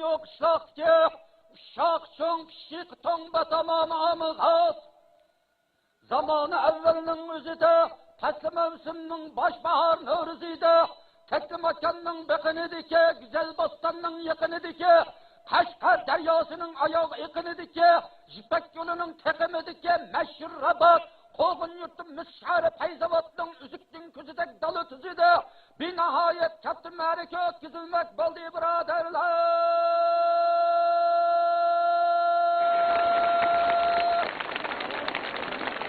يوق ئىشلاقتى، ئۇششاق چوڭ پىششىق توڭ باتامان ئامىغاز. زامانى ئەۋۋەلنىڭ ئۆزىدە، پەسلى مەۋسۇمنىڭ باش باھار نورۇزىدا، تەكلىماكاننىڭ بېقىنىدىكى، گۈزەل بوستاننىڭ يېقىنىدىكى، قەشقەر دەرياسىنىڭ ئاياغ ئېقىنىدىكى، يىپەك يولىنىڭ تېقىمىدىكى مەشھۇر رابات، قوغۇن يۇرتى مىس شەھىرى پەيزاۋاتنىڭ ئۈزۈكتىن كۆزىدەك دالا تۈزىدە بىناھايەت كاتتا مەرىكە ئۆتكۈزۈلمەك بولدى، بۇرادەرلەر!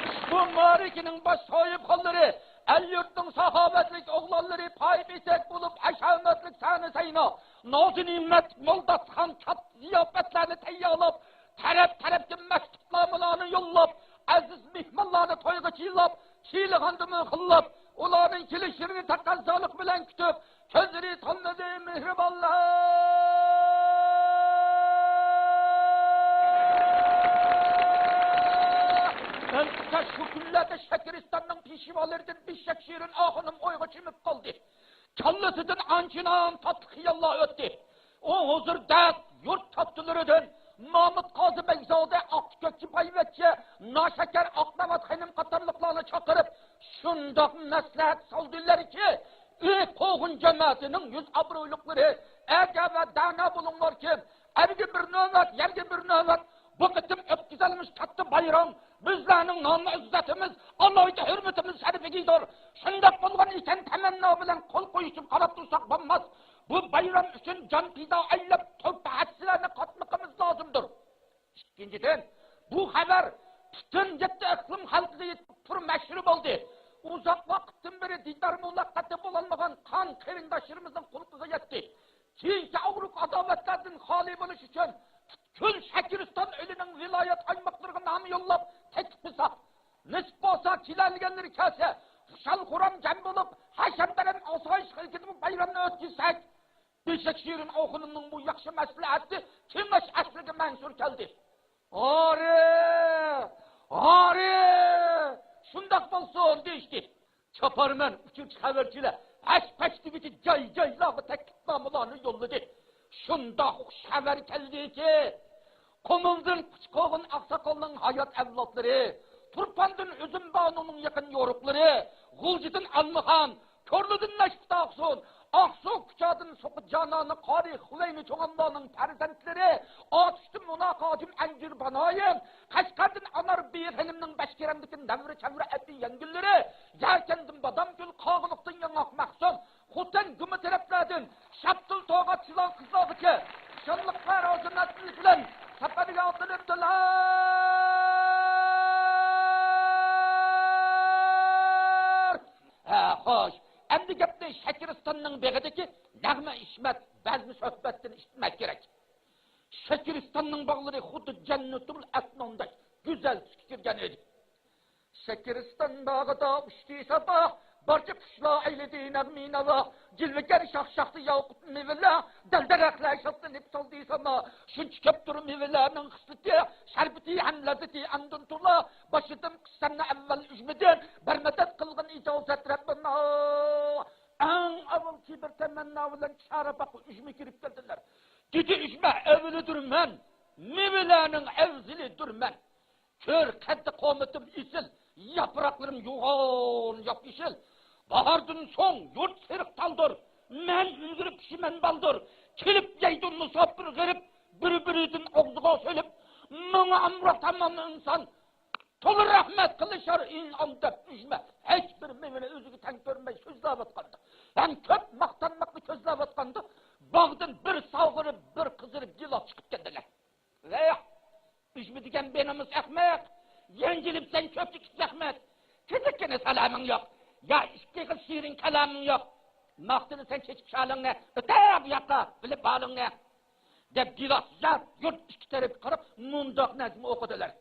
ئۇشبۇ مەرىكىنىڭ باش ساھىبخانلىرى، ئەل-يۇرتنىڭ ساخاۋەتلىك ئوغلانلىرى پايىپ ئېتەك بولۇپ، ھەشەمەتلىك سەھنە-سەينا، نازۇ-نېمەت، مول داستىخان، كاتتا زىياپەتلەرنى تەييارلاپ، تەرەپ-تەرەپكە مەكتۇپنامىلارنى يوللاپ، ئەزىز مېھمانلارنى تويغا چىللاپ، چىللىغاندىمۇ خىللاپ، ئۇلارنىڭ كېلىشلىرىنى تەقەززالىق بىلەن كۈتۈپ، كۆزلىرى تولمىدى مېھرىبانلار. ئەمدى شۇ كۈنلەردە شەكىرىستاننىڭ پېشۋالىرىدىن بېشەك شېرىن ئاخۇنۇم ئويغا چۆمۈپ قالدى. كاللىسىدىن ئانچىنام تاتلىق خىياللار ئۆتتى. ئۇ ھۇزۇر دەپ يۇرت كاتتىلىرىدىن مامۇت قازى بەگزادە، ئاقچى كۆكچى بايۋەچچە، ناشەكەر ئاقناۋات خېنىم قاتارلىقلارنى چاقىرىپ، شۇنداق مەسلىھەت سالدىلەركى، ئى قوغۇن جەمەتىنىڭ يۈز ئابرۇيلۇقلىرى، ئەگە ۋە دانا بولۇڭلاركى، ئەرگە بىر نۆۋەت، يەرگە بىر نۆۋەت، بۇ قېتىم ئۆتكۈزەلمىش كاتتا بايرام بىزلەرنىڭ نام-ئىززىتىمىز، ئالاھىدە ھۆرمىتىمىز شەرىپىگىدۇر. شۇنداق بولغان ئىكەن، تەمەننا بىلەن قول قويۇشۇپ قاراپ تۇرساق بولماس. بۇ بايرام ئۈچۈن جان پىدا ئەيلەپ، تۆھپە-ھەسسىلەرنى قاتمىقىمىز لازىمدۇر. ئىككىنچىدىن، بۇ خەۋەر پۈتۈن يەتتە ئىقلىم خەلقىگە يېتىپ، پۇر مەشھۇر بولدى. ئۇزاق ۋاقىتتىن بېرى دىدار مۇلاقاتى بولالمىغان قان قېرىنداشلىرىمىزنىڭ قۇلىقىغا يەتتى. كېيىنكى ئاغرىق ئاداۋەتلەردىن خالىي بولۇش ئۈچۈن پۈتكۈل شەكىرىستان ئېلىنىڭ ۋىلايەت ئايماقلىرىغا نامە يوللاپ تەكلىپ قىلساق، نېسىپ بولسا كېلەلىگەنلىرى كەلسە، خۇشال-خۇرام جەم بولۇپ، ھەشەم-بەرەم، ئاسايىش ئىلكىدە بۇ بايرامنى ئۆتكۈزسەك، بېشەك شېرىن ئاخۇنۇمنىڭ بۇ ياخشى مەسلىھەتى كېڭەش ئەسلىگە مەنسۇر كەلدى. «ھارى! ھارى! شۇنداق بولسۇن!» دېيىشتى. چاپارمەن، ئۇچۇرچى خەۋەرچىلەر ھەش-پەش دېگۈچە جاي-جايلارغا تەكلىپنامىلارنى يوللىدى. شۇنداق خۇش خەۋەر كەلدىكى، قۇمۇلدىن قۇچقوغۇن ئاقساقالنىڭ ھايات ئەۋلادلىرى، تۇرپاندىن ئۈزۈم بانۇنىڭ يېقىن يورۇقلىرى، غۇلجىدىن ئالمىخان، كورلىدىن نەشپۈت ئاقسۇن، ئاقسۇ كۇچادىن سوقا جانانى قارى خۇلەينى چوڭانلارنىڭ پەرزەنتلىرى، ئاتۇشتىن مۇناقاجىم ئەنجۈر بانايىم، قەشقەردىن ئانار بىي خېنىمنىڭ بەشكېرەمدىكى نەۋرە-چەۋرە ئەپى يەڭگۈللىرى، يەركەندىن بادامگۈل، قاغىلىقتىن ياڭاق مەخسۇم، خوتەن گۇما تەرەپلەردىن شاپتۇل توغا چىلان قىزلارغىچە خۇشاللىقلار ھازىرلىنىپ بىلەن سەپەرگە ئاتلىنىپتىلار. ھە، خوش. ئەمدى گەپنى شەكىرىستاننىڭ بېغىدىكى نەغمە ئىشمەت، بەزمە سۆھبەتتىن ئىشلىتمەك كېرەك. شەكىرىستاننىڭ باغلىرى خۇددى جەننىتۇل ئەسناندەك گۈزەل تۈسكە كىرگەن ئىدى. شەكىرىستان باغىدا ئۇچتى سابا، بارچە قۇشلار ئەيلىدى نەغمە ناۋا. جىلۋىكەر شاخ-شاختا ياقۇت مېۋىلەر، دەل-دەرەخلەر شادلىنىپ سالدى ساما. شۇنچە كۆپتۇر مېۋىلەرنىڭ خىسلىتى، شەربىتى ھەم لەززىتى ئاندىن تولا. باشلىدىم قىسسەمنى ئەۋۋەل ئۈجمىدىن، بەرمەدەت قىلغىن ئىجازەت رەببىنا. ئەڭ ئاۋۋال كىبىر تەمەننا بىلەن چارپاققا ئۈجمە كىرىپ كەلدىلەر. دېدى ئۈجمە، ئەۋلىدۇر مەن، مېۋىلەرنىڭ ئەۋزىلىدۇر مەن. كۆر، قەددى قامىتىم ئېسىل، ياپراقلىرىم يوغان ياپيېشىل. باھاردىن سوڭ يۇرت سېرىق تالدۇر، مەن ئىلگىرى پىشىمەن بالدۇر. كېلىپ يەيدۇ مۇساپىر غېرىب، بىر-بىرىدىن ئاغزىغا سېلىپ، ماڭا ئامراق تامام ئىنسان. تولا رەھمەت قىلىشار ئىنئام دەپ ئۈجمە. ھېچ بىر مېۋىنى ئۆزىگە تەڭ كۆرمەي سۆزلەۋاتقاندا، ھەم كۆپ ماختانماقنى كۆزلەۋاتقاندا، باغدىن بىر ساغىرىپ، بىر قىزىرىپ گىلاس چىقىپ كەلدىلەر. ۋەي، ئۈجمە دېگەن بىنامۇس ئەخمەق، يەڭگىلىپسەن كۆپچىكىپ زەخمەت. تېزىككىنە سالامىڭ يوق، يا ئىككى ئېغىز شېرىن كالامىڭ يوق. ماختىنى سەن چېچىپ شالىڭنى، ئۆتە بۇ ياققا، بىلىپ ھالىڭنى. دەپ گىلاس يار يۇرت ئىككى تەرەپكە قاراپ مۇنداق نەزم ئوقۇدىلەر.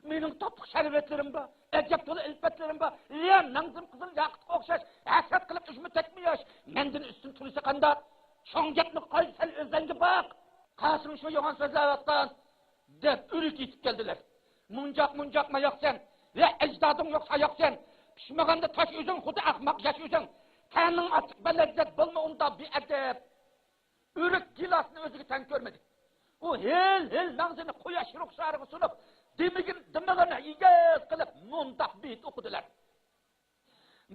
مېنىڭ تاتلىق شەربەتلىرىم بار، ئەجەب تولا ئىلپەتلىرىم بار. يا نەزم قىزىل ياقۇتقا ئوخشاش، ھەسرەت قىلىپ ئۈجمە تەكمە ياش. مەندىن ئۈستۈن تۇرسا قانداق؟ چوڭ گەپنى قوي، سەل ئۆزۈڭگە باق. قاسىڭ شۇ يوغان سۆزلەۋاتقان، دەپ ئۆرۈك يېتىپ كەلدىلەر. مۇنجاق مۇنجاق ماياقسەن، ۋە ئەجدادىڭ يوق ساياقسەن. پىشمىغاندا تاش ئۆزۈڭ، خۇدا ئەخمەق ياش ئۆزۈڭ. تەنىڭ ئاچچىق بەلەززەت، بولما ئۇندا بىئەدەپ. ئۆرۈك گىلاسنى ئۆزىگە تەڭ كۆرمىدى. ئۇ ھىل-ھىل مەڭزىنى قۇياش رۇخسارىغا سۇنۇپ، دېمىگىن-، دىمىغىنى ئېگىز قىلىپ، مۇنداق بېيىت ئوقۇدىلار.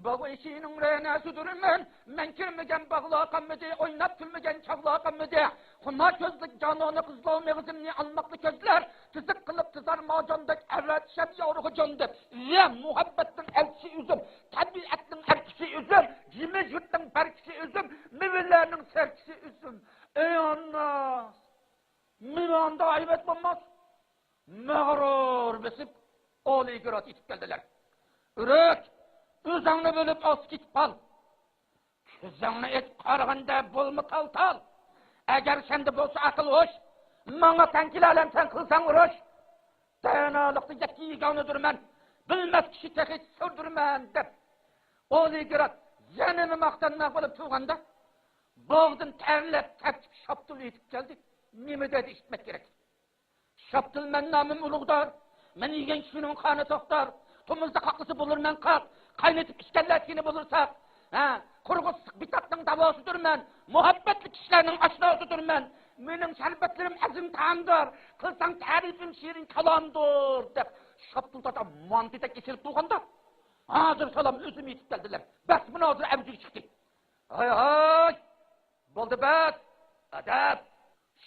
باغ ئىچىنىڭ رەنەسىدۇرمەن، مەن كىرمىگەن باغلار قالمىدى، ئويناپ كۈلمىگەن چاغلار قالمىدى. خۇمار كۆزلۈك جانانى قىزلار مېغىزىمنى ئالماقلىق كۆزلەر، تىزىق قىلىپ تىزار مارجاندەك ئەۋرەتىشەپ يورۇغا جاندىم. يە مۇھەببەتنىڭ ئەلچىسى ئۆزۈم، تەبىئەتنىڭ ئەركىسى ئۆزۈم، جىمى يۇرتنىڭ بەركىسى ئۆزۈم، مېۋىلەرنىڭ سەركىسى ئۆزۈم. ئەي ئانا! مېنى ئاندا ھەيۋەت بولماس. مەغرۇر بېسىپ، ئولىگراد يېتىپ كەلدىلەر. ئۆرۈك، ئۆزۈڭنى بىلىپ ئاستا كېتىپ قال. كۆزۈڭنى ئېچىپ قارىغاندا بولما تال-تال. ئەگەر سەندە بولسا ئەقىل ھوش، ماڭا تەڭ كېلەلەمسەن قىلساڭ ئۇرۇش. دانالىقتا يەككە يېگانىدۇرمەن، بىلمەس كىشى تېخىچە سىردۇرمەن دەپ، ئولىگراد يەنىلا ماختانماق بولۇپ تۇرغاندا، باغدىن تەرلەپ تەپچىپ شاپتۇل يېتىپ كەلدى. نېمە دەيدۇ ئىشىتمەك كېرەك. شاپتۇل مەن نامىم ئۇلۇغدار، مەن يېگەن كىشىنىڭ قانى توختار، تومۇزدا قاقلىسا بولۇرمەن قاق، قاينىتىپ ئىچكەنلەر سېنى بولۇرساق، ھە، قۇرغۇسلۇق بىتاقنىڭ داۋاسىدۇرمەن، مۇھەببەتلىك كىشىلەرنىڭ ئاشناسىدۇرمەن، مېنىڭ شەربەتلىرىم ئەزىم تائامدۇر، قىلساڭ تەرىپىم شېرىن كالامدۇر، دەپ شاپتۇل تاتا مانتىدەك ئېچىلىپ تۇرغاندا، ھازىر سالام ئۆزۈم يېتىپ كەلدىلەر، بەس مۇنازىرە ئەۋجىگە چىقتى. ھاي ھاي! بولدى بەس! ئەدەپ!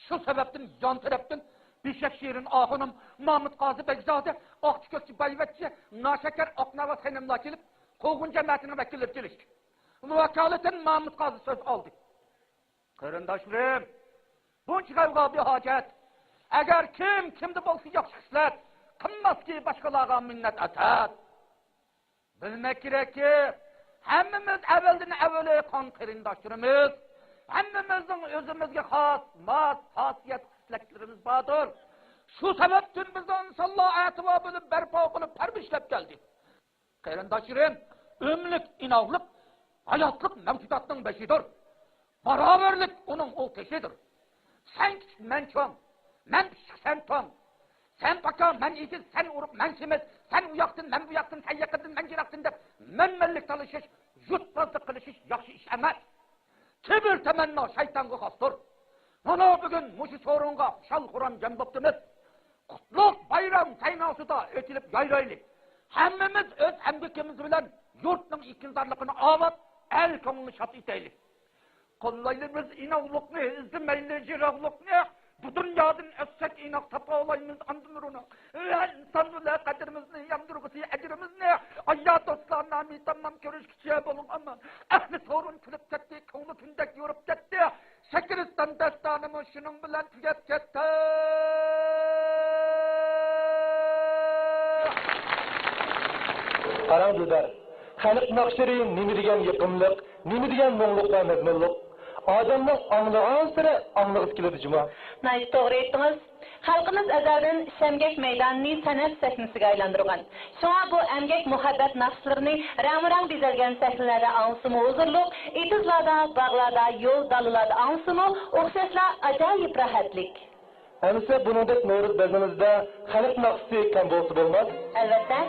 شۇ سەۋەبتىن يان تەرەپتىن بېشەك شېرىن ئاخۇنۇم، مامۇت قازى بەگزادە، ئاقچى كۆكچى بايۋەچچە، ناشەكەر ئاقناۋات خېنىملار كېلىپ، قوغۇن جەمەتىنىڭ ۋەكىللىرى كېلىشتى. ۋاكالىتەن مامۇت قازى سۆز ئالدى. قېرىنداشلىرىم، بۇنچە غەۋغا بىھاجەت. ئەگەر كىم كىمدە بولسا ياخشى خىسلەت، قىلماسكى باشقىلارغا مىننەت ئەتەت. بىلمەك كېرەككى، ھەممىمىز ئەۋەلدىن ئەۋۋەلى قان قېرىنداشلىرىمىز. ھەممىمىزنىڭ ئۆزىمىزگە خاس، ماس خاسىيەت خىسلەتلىرىمىز باردۇر. شۇ سەۋەبتىن بىز ئىنسانلار ئەتىۋار بولۇپ بەرپا قىلىپ پەرۋىشلەپ كەلدى. قېرىنداشلىرىم، ئۆملۈك ئىناۋلىق ھاياتلىق مەۋجۇداتنىڭ بېشىدۇر. باراۋەرلىك ئۇنىڭ ئۇل تېشىدۇر. سەن كىچىك، مەن چوڭ، مەن پىششىق، سەن توڭ، سەن پاكا، مەن ئېگىز، سەن ئورۇق، مەن سېمىز، سەن ئۇ ياقتىن، مەن بۇ ياقتىن، سەن يېقىندىن، مەن يىراقتىن دەپ مەنمەنلىك تالىشىش، يۇرتبازلىق قىلىشىش ياخشى ئىش ئەمەس. كىبىر تەمەننا شەيتانغا خاستۇر. مانا بۈگۈن مۇشۇ سورۇنغا خۇشال-خۇرام جەم بوپتىمىز. قۇتلۇق بايرام سەيناسىدا ئېچىلىپ يايرايلى. ھەممىمىز ئۆز ئەمگىكىمىز بىلەن يۇرتنىڭ ئېكىنزارلىقىنى ئاۋات، ئەل كۆڭلىنى شاد ئېتەيلى. قوللايلى بىز ئىناۋلىقنى، ئىزدىمەيلى يىراقلىقنى. بۇ دۇنيادىن ئۆتسەك ئىناق، تاپالايمىز ئاندىن روناق. ۋە ئىنسان بىلەن قەدرىمىزنى، ياندۇرغۇسى ئەجرىمىزنى. ئايا دوستلار، نامى تامام كۆرۈشكىچە بولۇڭ ئامان. ئەھلى سورۇن كۈلۈپ كەتتى، كۆڭلى كۈندەك يورۇپ كەتتى. شەكىرىستان داستانىمۇ شۇنىڭ بىلەن تۈگەپ كەتتى. قاراڭ دىلبەر، خەلق ناخشىلىرى نېمە دېگەن يېقىملىق، نېمە دېگەن مۇڭلۇق ۋە مەزمۇنلۇق. ئادەمنىڭ ئاڭلىغانسېرى ئاڭلىغۇسى كېلىدۇ جۇمۇ. ناھايىتى توغرا ئېيتتىڭىز. خەلقىمىز ئەزەلدىن ئىشەمگەك مەيدانىنى سەنئەت سەھنىسىگە ئايلاندۇرغان. شۇڭا بۇ ئەمگەك مۇھەببەت ناخشىلىرىنى رەڭمۇرەڭ بېزەلگەن سەھنىلەردە ئاڭلىسىمۇ ھۇزۇرلۇق، ئېتىزلاردا، باغلاردا، يول دالىلاردا ئاڭلىسىمۇ ئوخشاشلا ئاجايىپ راھەتلىك. ئەمىسە بۇنىڭدەك نورۇز بەزمىمىزدە خەلق ناخشىسى كەم بولسا بولماس. ئەلۋەتتە.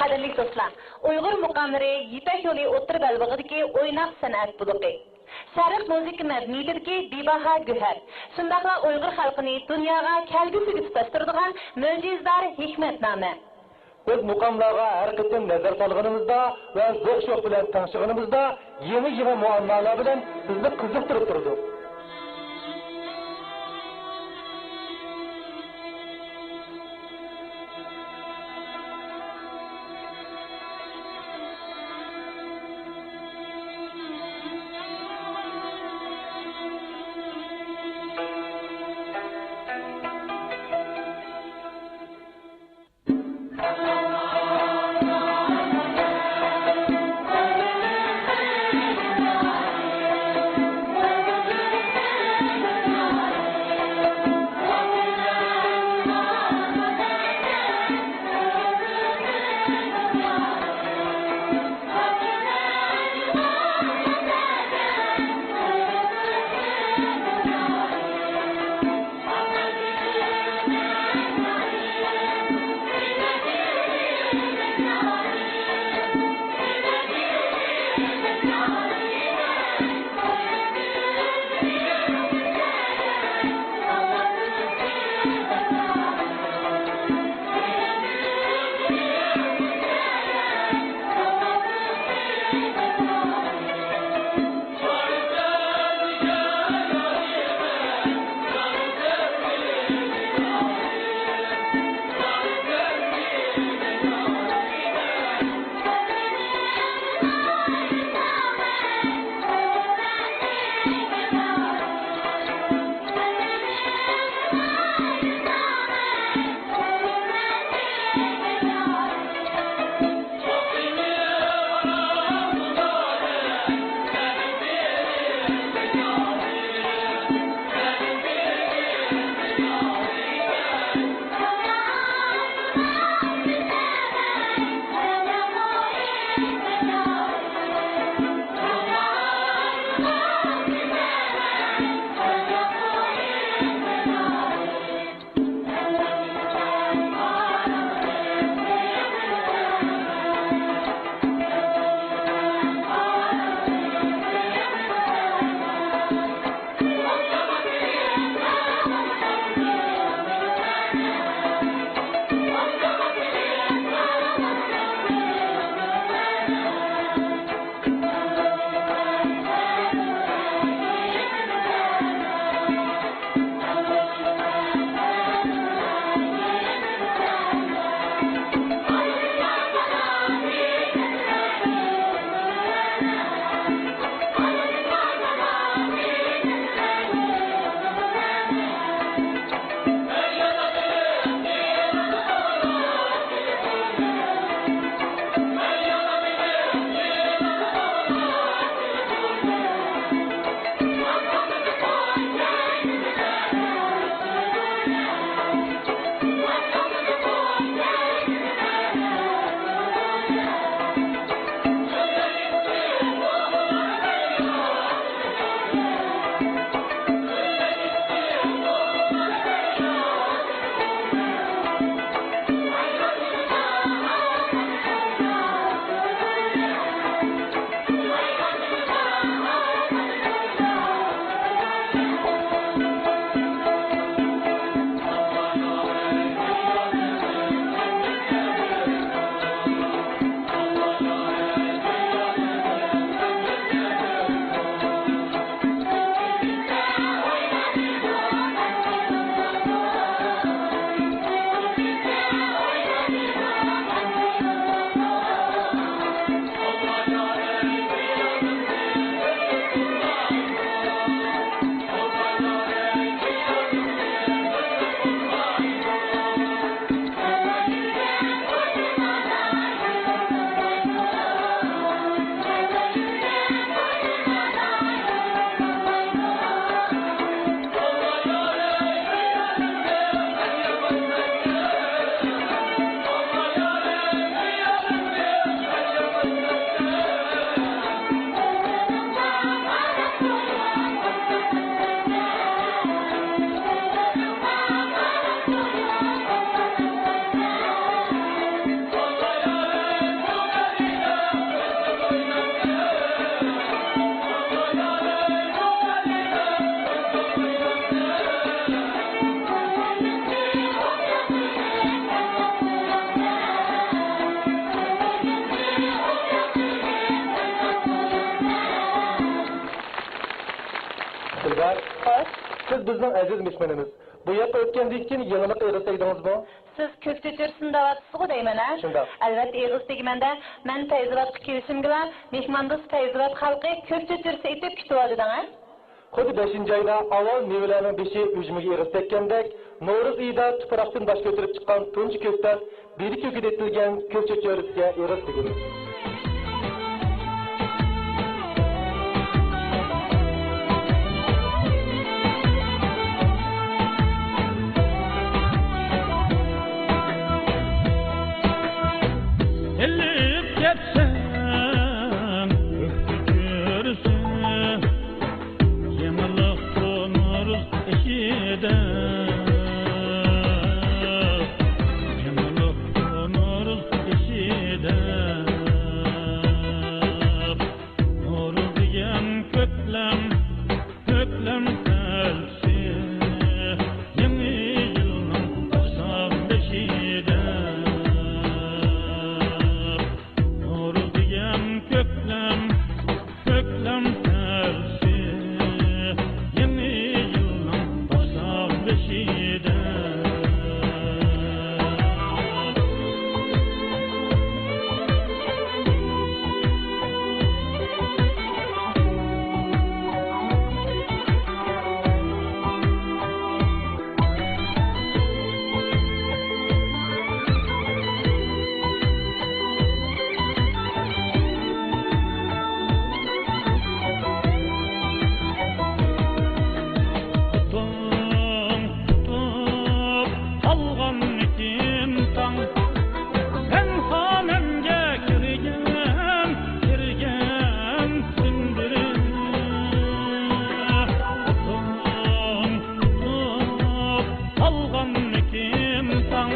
قەدىرلىك دوستلار، ئۇيغۇر مۇقاملىرى يىپەك يولى ئوتتۇرا بەلبېغىدىكى ئويناق سەنئەت بۇلىقى، شەرق مۇزىكا مەدەنىيىتىدىكى بىباھا گۆھەر، شۇنداقلا ئۇيغۇر خەلقىنى دۇنياغا كەلگۈسىگە تۇتاشتۇرىدىغان مۆجىزىدار ھېكمەتنامە. بىز مۇقاملارغا ھەر قېتىم نەزەر سالغىنىمىزدا ۋە زوق-شوق بىلەن تىڭشىغىنىمىزدا، يېڭى-يېڭى مۇئەممالار بىلەن بىزنى قىزىقتۇرۇپ تۇرىدۇ. بىزنىڭ ئەزىز مېھمىنىمىز. بۇ ياققا ئۆتكەندىن كېيىن يېڭىلىق ئېغىز تەگدىڭىزمۇ؟ سىز كۆك چۆچۈرىسىنى دەۋاتىسىزغۇ دەيمەن، ھە؟ شۇنداق. ئەلۋەتتە، ئېغىز تېگىمەن-دە. مەن پەيزىۋاتقا كېلىشىمگىلا، مېھماندوست پەيزىۋات خەلقى كۆك چۆچۈرىسى ئېتىپ كۈتۈۋالىدۇ دەڭ، ھە؟ خۇددى بەشىنچى ئايدا ئاۋۋال مېۋىلەرنىڭ بېشى ئۈجمىگە ئېغىز تەگكەندەك، نورۇز ئېيىدا تۇپراقتىن باش كۆتۈرۈپ چىققان تۇنجى كۆكتات بىرى كۆكىدە ئېتىلگەن كۆك چۆچۈرىسىگە ئېغىز تېگىدۇ. ئېلىپ كەتسەم كۆك چۆچۈرىسى، يېڭىلىق تونۇر ئىچىدە، يېڭىلىق تونۇر ئىچىدە، نورۇز دېگەن كۆكلەم، كۆكلەم پەلىسى، يېڭى يىلنىڭ باشلانغۇچىدا. نورۇز دېگەن كۆكلەم، كۆكلەم پەلىسى، يېڭى يىلنىڭ باشلانغۇچىدا. تۇتۇپ قالغانمىكىن تاڭ، سەن خانەمگە كىرگەن، كىرگەن سىندىرىپ. تۇتۇپ قالغانمىكىن تاڭ،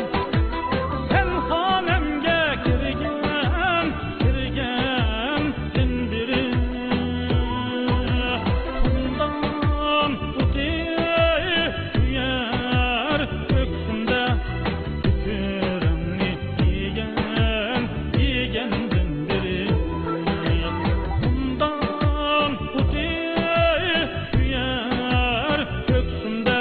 سەن خانەمگە كىرگەن، كىرگەن سىندىرىپ. قۇمدان ئوتى كۆيەر كۆكسۈمدە، كۆرۈڭنى يېگەن، يېگەندىن بېرى. قۇمدان ئوتى كۆيەر كۆكسۈمدە،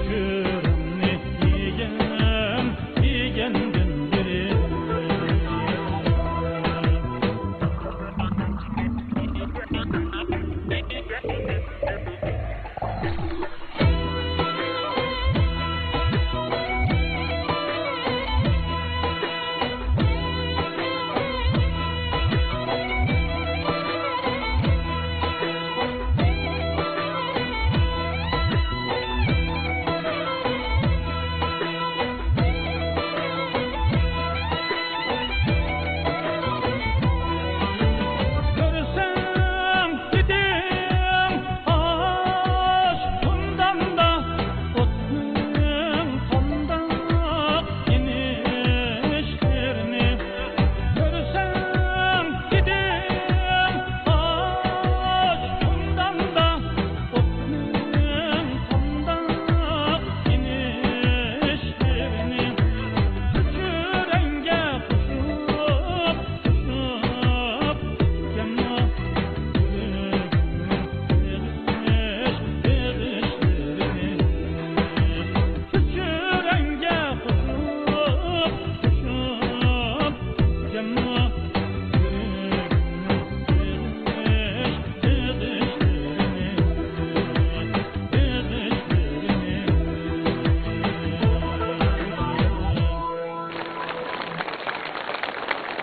كۆرۈڭنى يېگەن، يېگەندىن بېرى. كۆرسەڭ دېدىم ئاشۇ قۇمداندا، ئوتنىڭ قانداق يېنىشلىرىنى. كۆرسەڭ دېدىم ئاشۇ قۇمداندا، ئوتنىڭ قانداق يېنىشلىرىنى. چۆچۈرەڭگە قوشۇپ، قوشۇپ كەتكەنمۇ يۈرىكىمنىڭ بېغىش، بېغىشلىرىنى. چۆچۈرەڭگە قوشۇپ، قوشۇپ كەتكەنمۇ يۈرىكىمنىڭ بېغىش، بېغىشلىرىنى.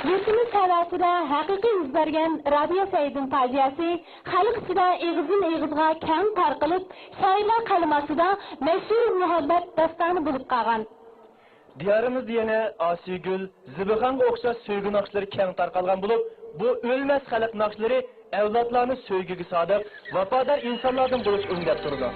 يۇرتىمىز تەۋەسىدە ھەقىقىي يۈز بەرگەن رابىيە سەئىدىن پاجىئەسى خەلق ئىچىدە ئېغىزدىن ئېغىزغا كەڭ تارقىلىپ، شائىرلار قەلىمى ئاستىدا مەشھۇر مۇھەببەت داستانى بولۇپ قالغان. دىيارىمىزدا يەنە ئاسىيگۈل، زىبىخانغا ئوخشاش سۆيگۈ ناخشىلىرى كەڭ تارقالغان بولۇپ، بۇ ئۆلمەس خەلق ناخشىلىرى ئەۋلادلارنى سۆيگۈگە سادىق، ۋاپادار ئىنسانلاردىن بولۇشقا ئۈندەپ تۇرىدۇ.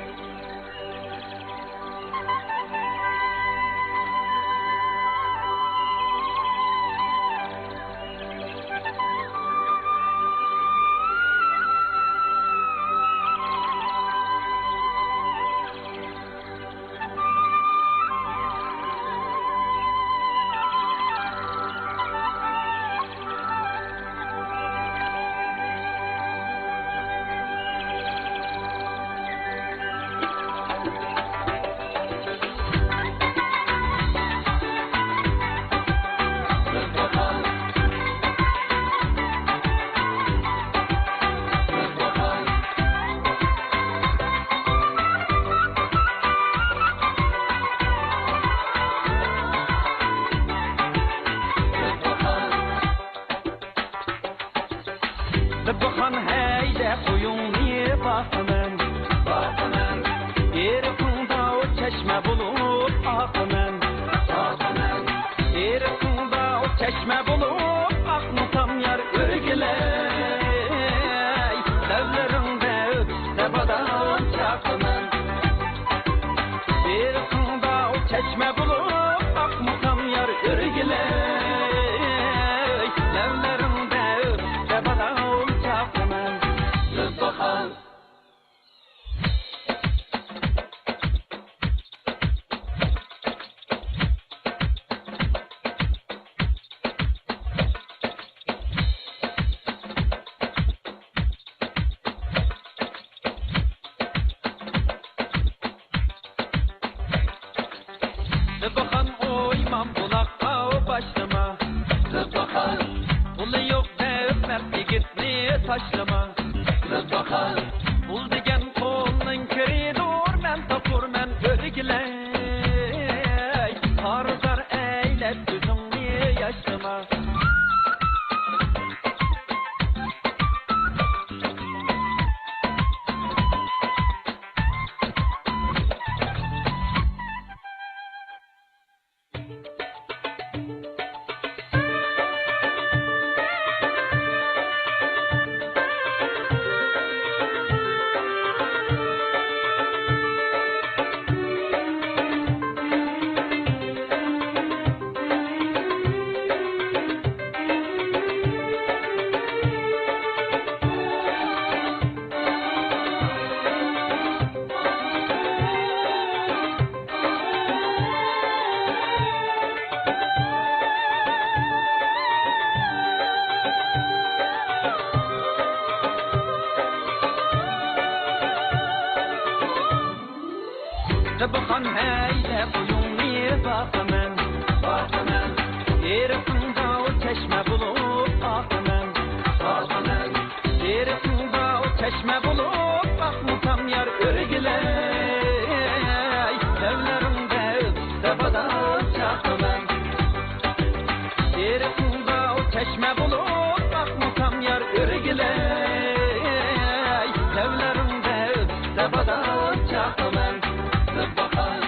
بىبىخان ھەيدە قويۇڭنى باقىمەن، باقىمەن. ئېرىقىڭدا چەشمە بولۇپ ئاقىمەن، ئاقىمەن. ئېرىقىڭدا چەشمە بولۇپ ئاقمىسام يار ئۆرگىلەي، لەۋلىرىڭدە ئۆپسە بادام چاقىمەن. ئېرىقىڭدا چەشمە بولۇپ ئاقمىسام يار ئۆرگىلەي، لەۋلىرىڭدە ئۆپسە بادام چاقىمەن. بىبىخان. بىبىخان ئويمان بۇلاققا باشلىما. بىبىخان. پۇلى يوق دەپ مەرد يىگىتنى تاشلىما. بىبىخان. پۇل دېگەن قولنىڭ كىرىدۇر، مەن تاپۇرمەن ئۆرگىلەي. قارزار ئەيلەپ كۆزۈڭنى ياشلىما. بىبىخان ھەيدە قويۇڭنى باقىمەن، باقىمەن. ئېرىقىڭدا چەشمە بولۇپ ئاقىمەن، ئاقىمەن. ئېرىقىڭدا چەشمە بولۇپ ئاقمىسام يار ئۆرگىلەي، لەۋلىرىڭدە ئۆپسە بادام چاقىمەن. ئېرىقىڭدا چەشمە بولۇپ ئاقمىسام يار ئۆرگىلەي، لەۋلىرىڭدە ئۆپسە بادام چاقىمەن. بىبىخان.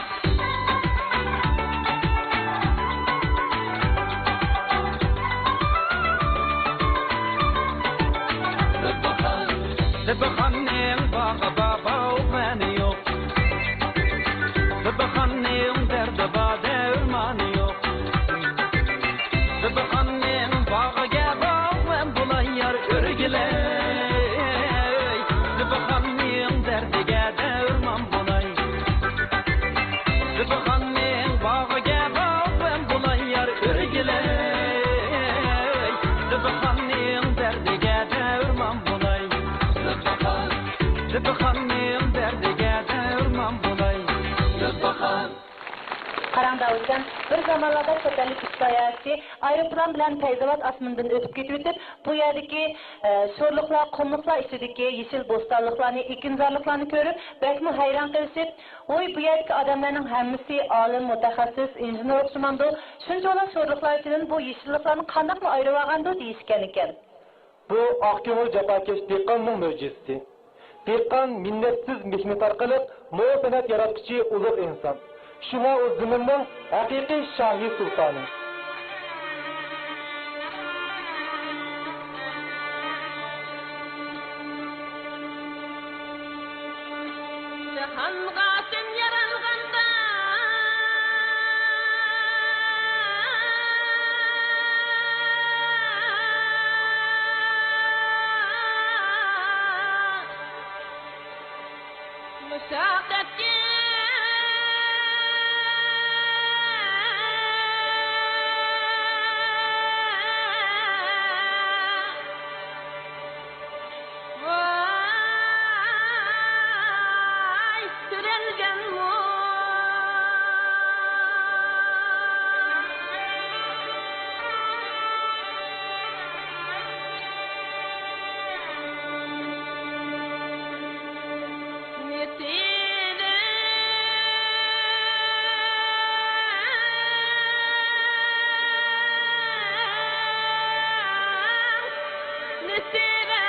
بىبىخاننىڭ باغىدا باغۋەنى يوق. بىبىخاننىڭ دەردىگە دەرمانى يوق. بىبىخاننىڭ باغىغا باغۋەن بولاي يار ئۆرگىلەي. بىبىخاننىڭ دەردىگە دەرمان بولاي. بىبىخاننىڭ باغىغا باغۋەن بولاي يار ئۆرگىلەي. بىبىخاننىڭ دەردىگە دەرمان بولاي. بىبىخاننىڭ دەردىگە دەرمان بولاي. قاراڭ داۋۇتجان، بىر زامانلاردا چەت ئەللىك ئىش باياشى ئايروپىلان بىلەن پەيزاۋات ئاسمىنىدىن ئۆتۈپ كېتىۋېتىپ، بۇ يەردىكى، ئە، شورلۇقلار، قۇملۇقلار ئىچىدىكى يېشىل بوستانلىقلارنى، ئېكىنزارلىقلارنى كۆرۈپ، بەكمۇ ھەيران قېلىشىپ، ۋوي، بۇ يەردىكى ئادەملەرنىڭ ھەممىسى ئالىم، مۇتەخەسسىس، ئىنژېنېر ئوخشىمامدۇ؟ شۇنچىۋالا شورلۇقلار ئىچىدىن بۇ يېشىللىقلارنى قانداقمۇ ئايرىۋالغاندۇ دېيىشكەنىكەن. بۇ ئاقكۆڭۈل جاپاكەش دېھقاننىڭ مۆجىزىسى. دېھقان مىننەتسىز مېھنىتى ئارقىلىق مول سەنئەت ياراتقۇچى ئۇلۇغ ئىنسان. شۇڭا ئۇ زېمىننىڭ ھەقىقىي شاھى سۇلتانى. جاھانغا سەن يارالغاندا، مۇشەققەتكە ۋاي، تىرەلگەنمۇ؟ نېسىۋە، نېسىۋە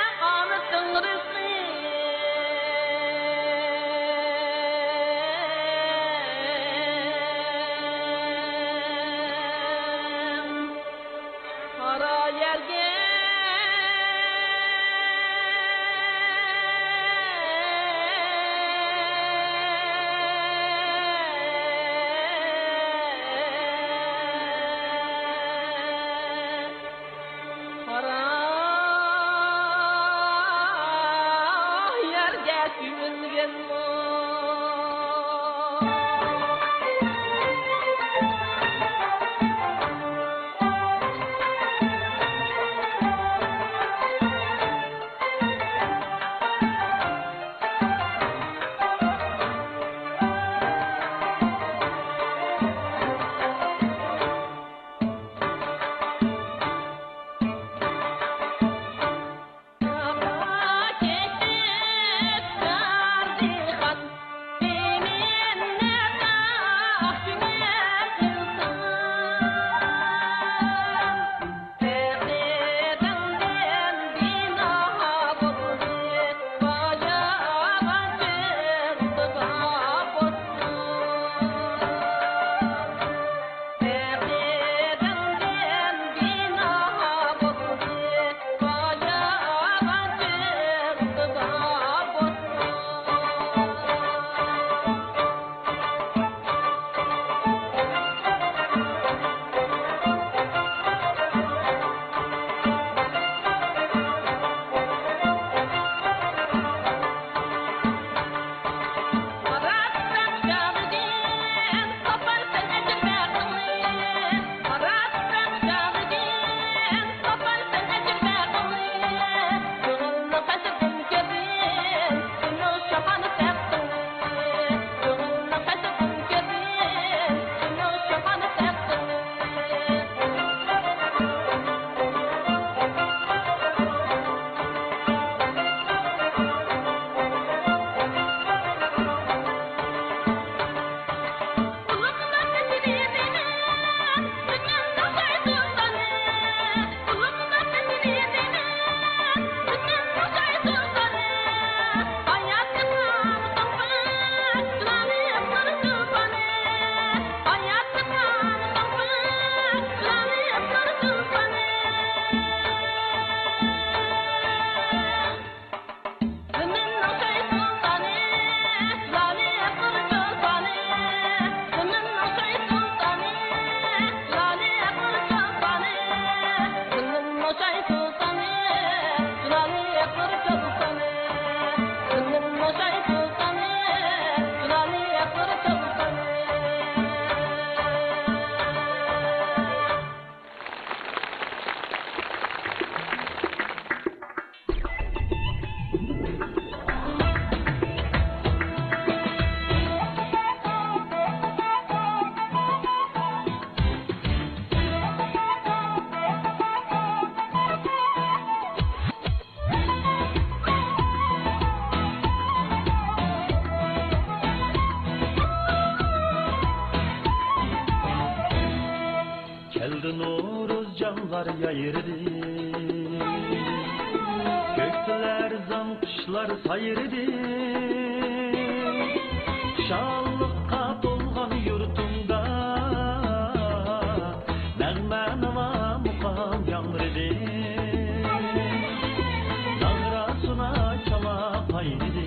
قارا يەرگە قارا يەرگە كۆمۈلگەنمۇ؟ كەلدى نورۇز، جاملار يايرىدى، كۆكتىلەر زام، قۇشلار سايرىدى. خۇشاللىققا تولغان يۇرتۇمدا نەغمە، ناۋا، مۇقام ياڭرىدى. ناغرا، سۇنا، چالا قاينىدى.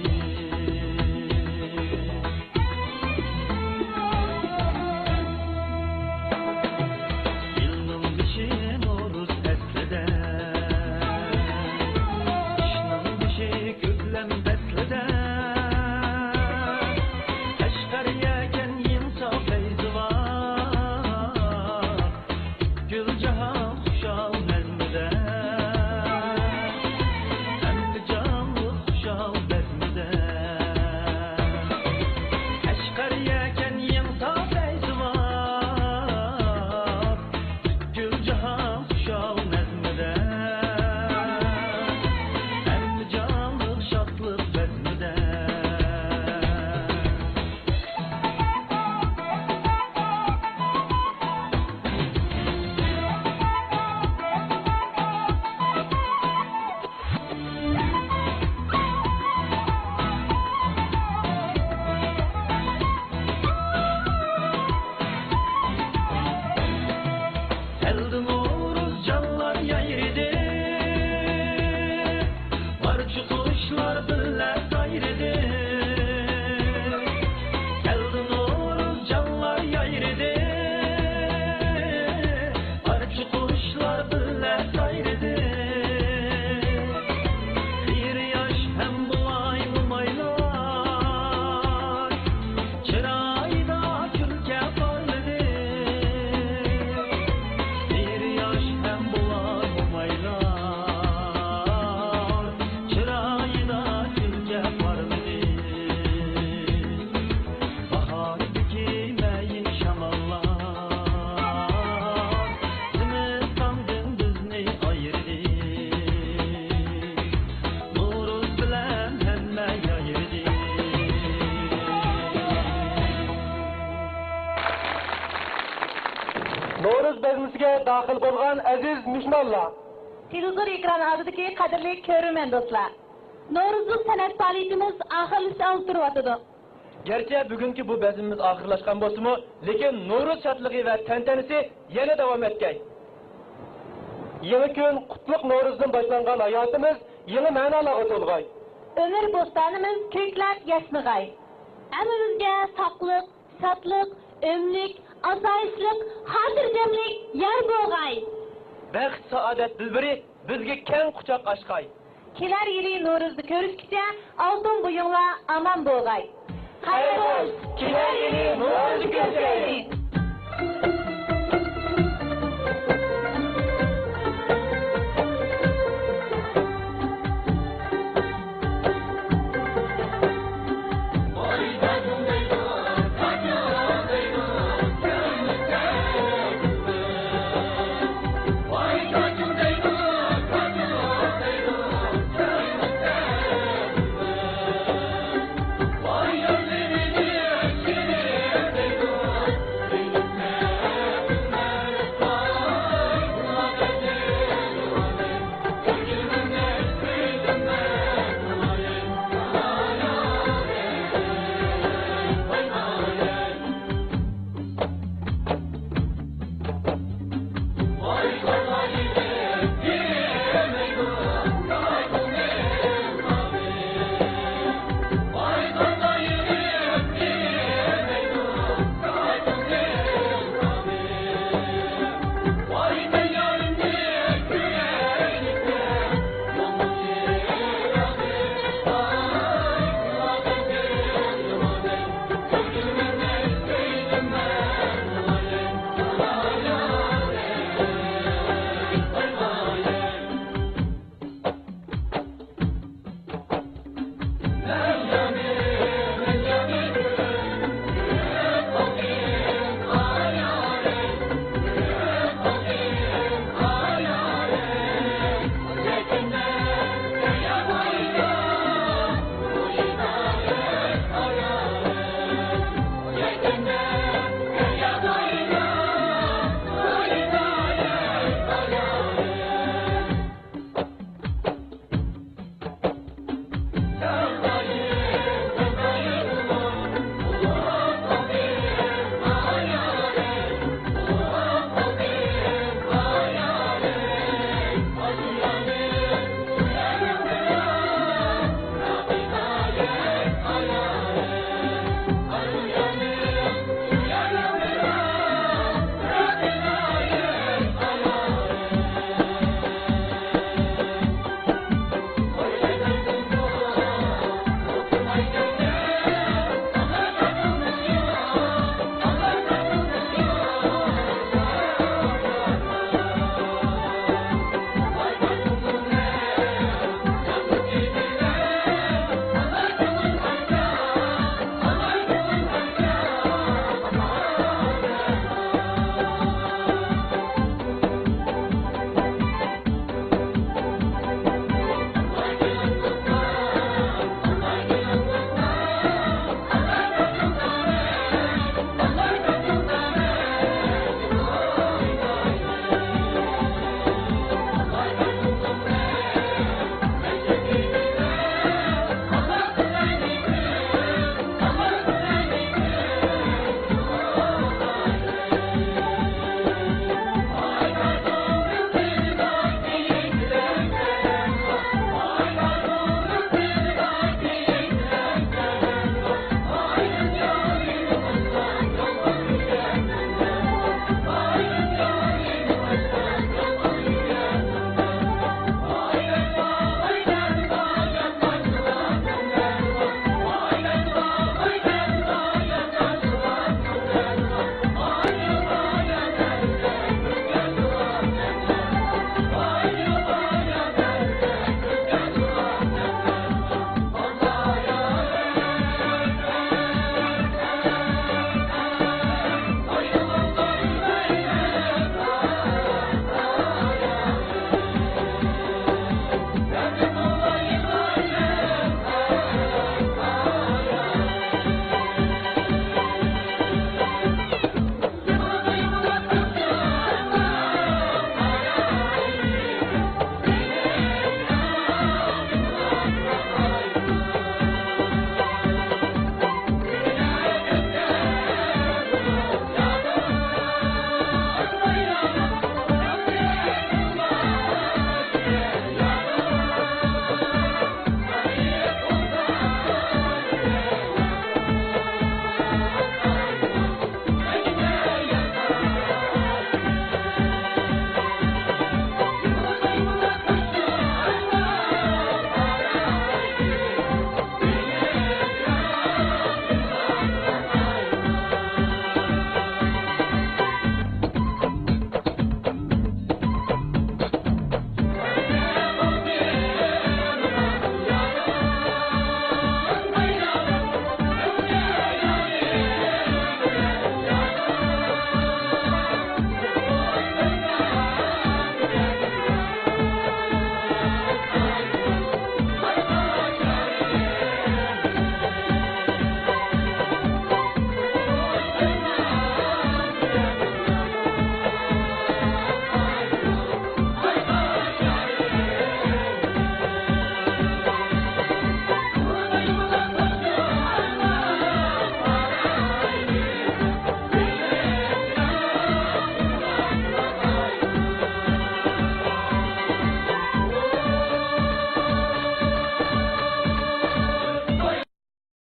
يىلنىڭ بېشى نورۇز ئەسلىدە، ئىشنىڭ بېشى كۆكلەم پەسلىدە. قەشقەر يەكەن يېڭىچاغ پەيزى بار، پۈتكۈل جاھان خۇشال نەغمىدە. ئىدى. بارچە قۇشلار بىللە سايرىدى. كەلدى نورۇز، جانلار يايرىدى. بارچە قۇشلار بىللە سايرىدى. قېرى ياش ھەم بوۋاي مومايلار، چىرايىدا كۈلكە پارلىدى. قېرى ياش ھەم بوۋاي مومايلار، چىرايىدا كۈلكە پارلىدى. باھاردىكى مەيىن شاماللار زىمىستاندىن بىزنى ئايرىدى. نورۇز بىلەن ھەممە يايرىدى. نورۇز بەزمىسىگە داخىل بولغان ئەزىز مېھمانلار! تېلېۋىزور ئېكران ئالدىدىكى قەدىرلىك كۆرۈرمەن دوستلار! نورۇزلۇق سەنئەت پائالىيىتىمىز ئاخىرلىشىپ تۇرۇۋاتىدۇ. گەرچە بۈگۈنكى بۇ بەزمىمىز ئاخىرلاشقان بولسىمۇ، لېكىن نورۇز شادلىقى ۋە تەنتەنىسى يەنە داۋام ئەتكەي. يېڭى كۈن، قۇتلۇق نورۇزدىن باشلانغان ھاياتىمىز يېڭى مەنىلەرگە تولغاي. ئۆمۈر بوستانىمىز كۆكلەپ ياشنىغاي. ھەممىمىزگە ساقلىق، شادلىق، ئۆملۈك، ئاسايىشلىق، خاتىرجەملىك يار بولغاي. بەخت، سائادەت دىلبىرى بىزگە كەڭ قۇچاق ئاچقاي. كېلەر يىلى نورۇزدا كۆرۈشكىچە ئالتۇن بويۇڭلار ئامان بولغاي. خەير خوش، كېلەر يىلى نورۇزدا كۆرۈشەيلى.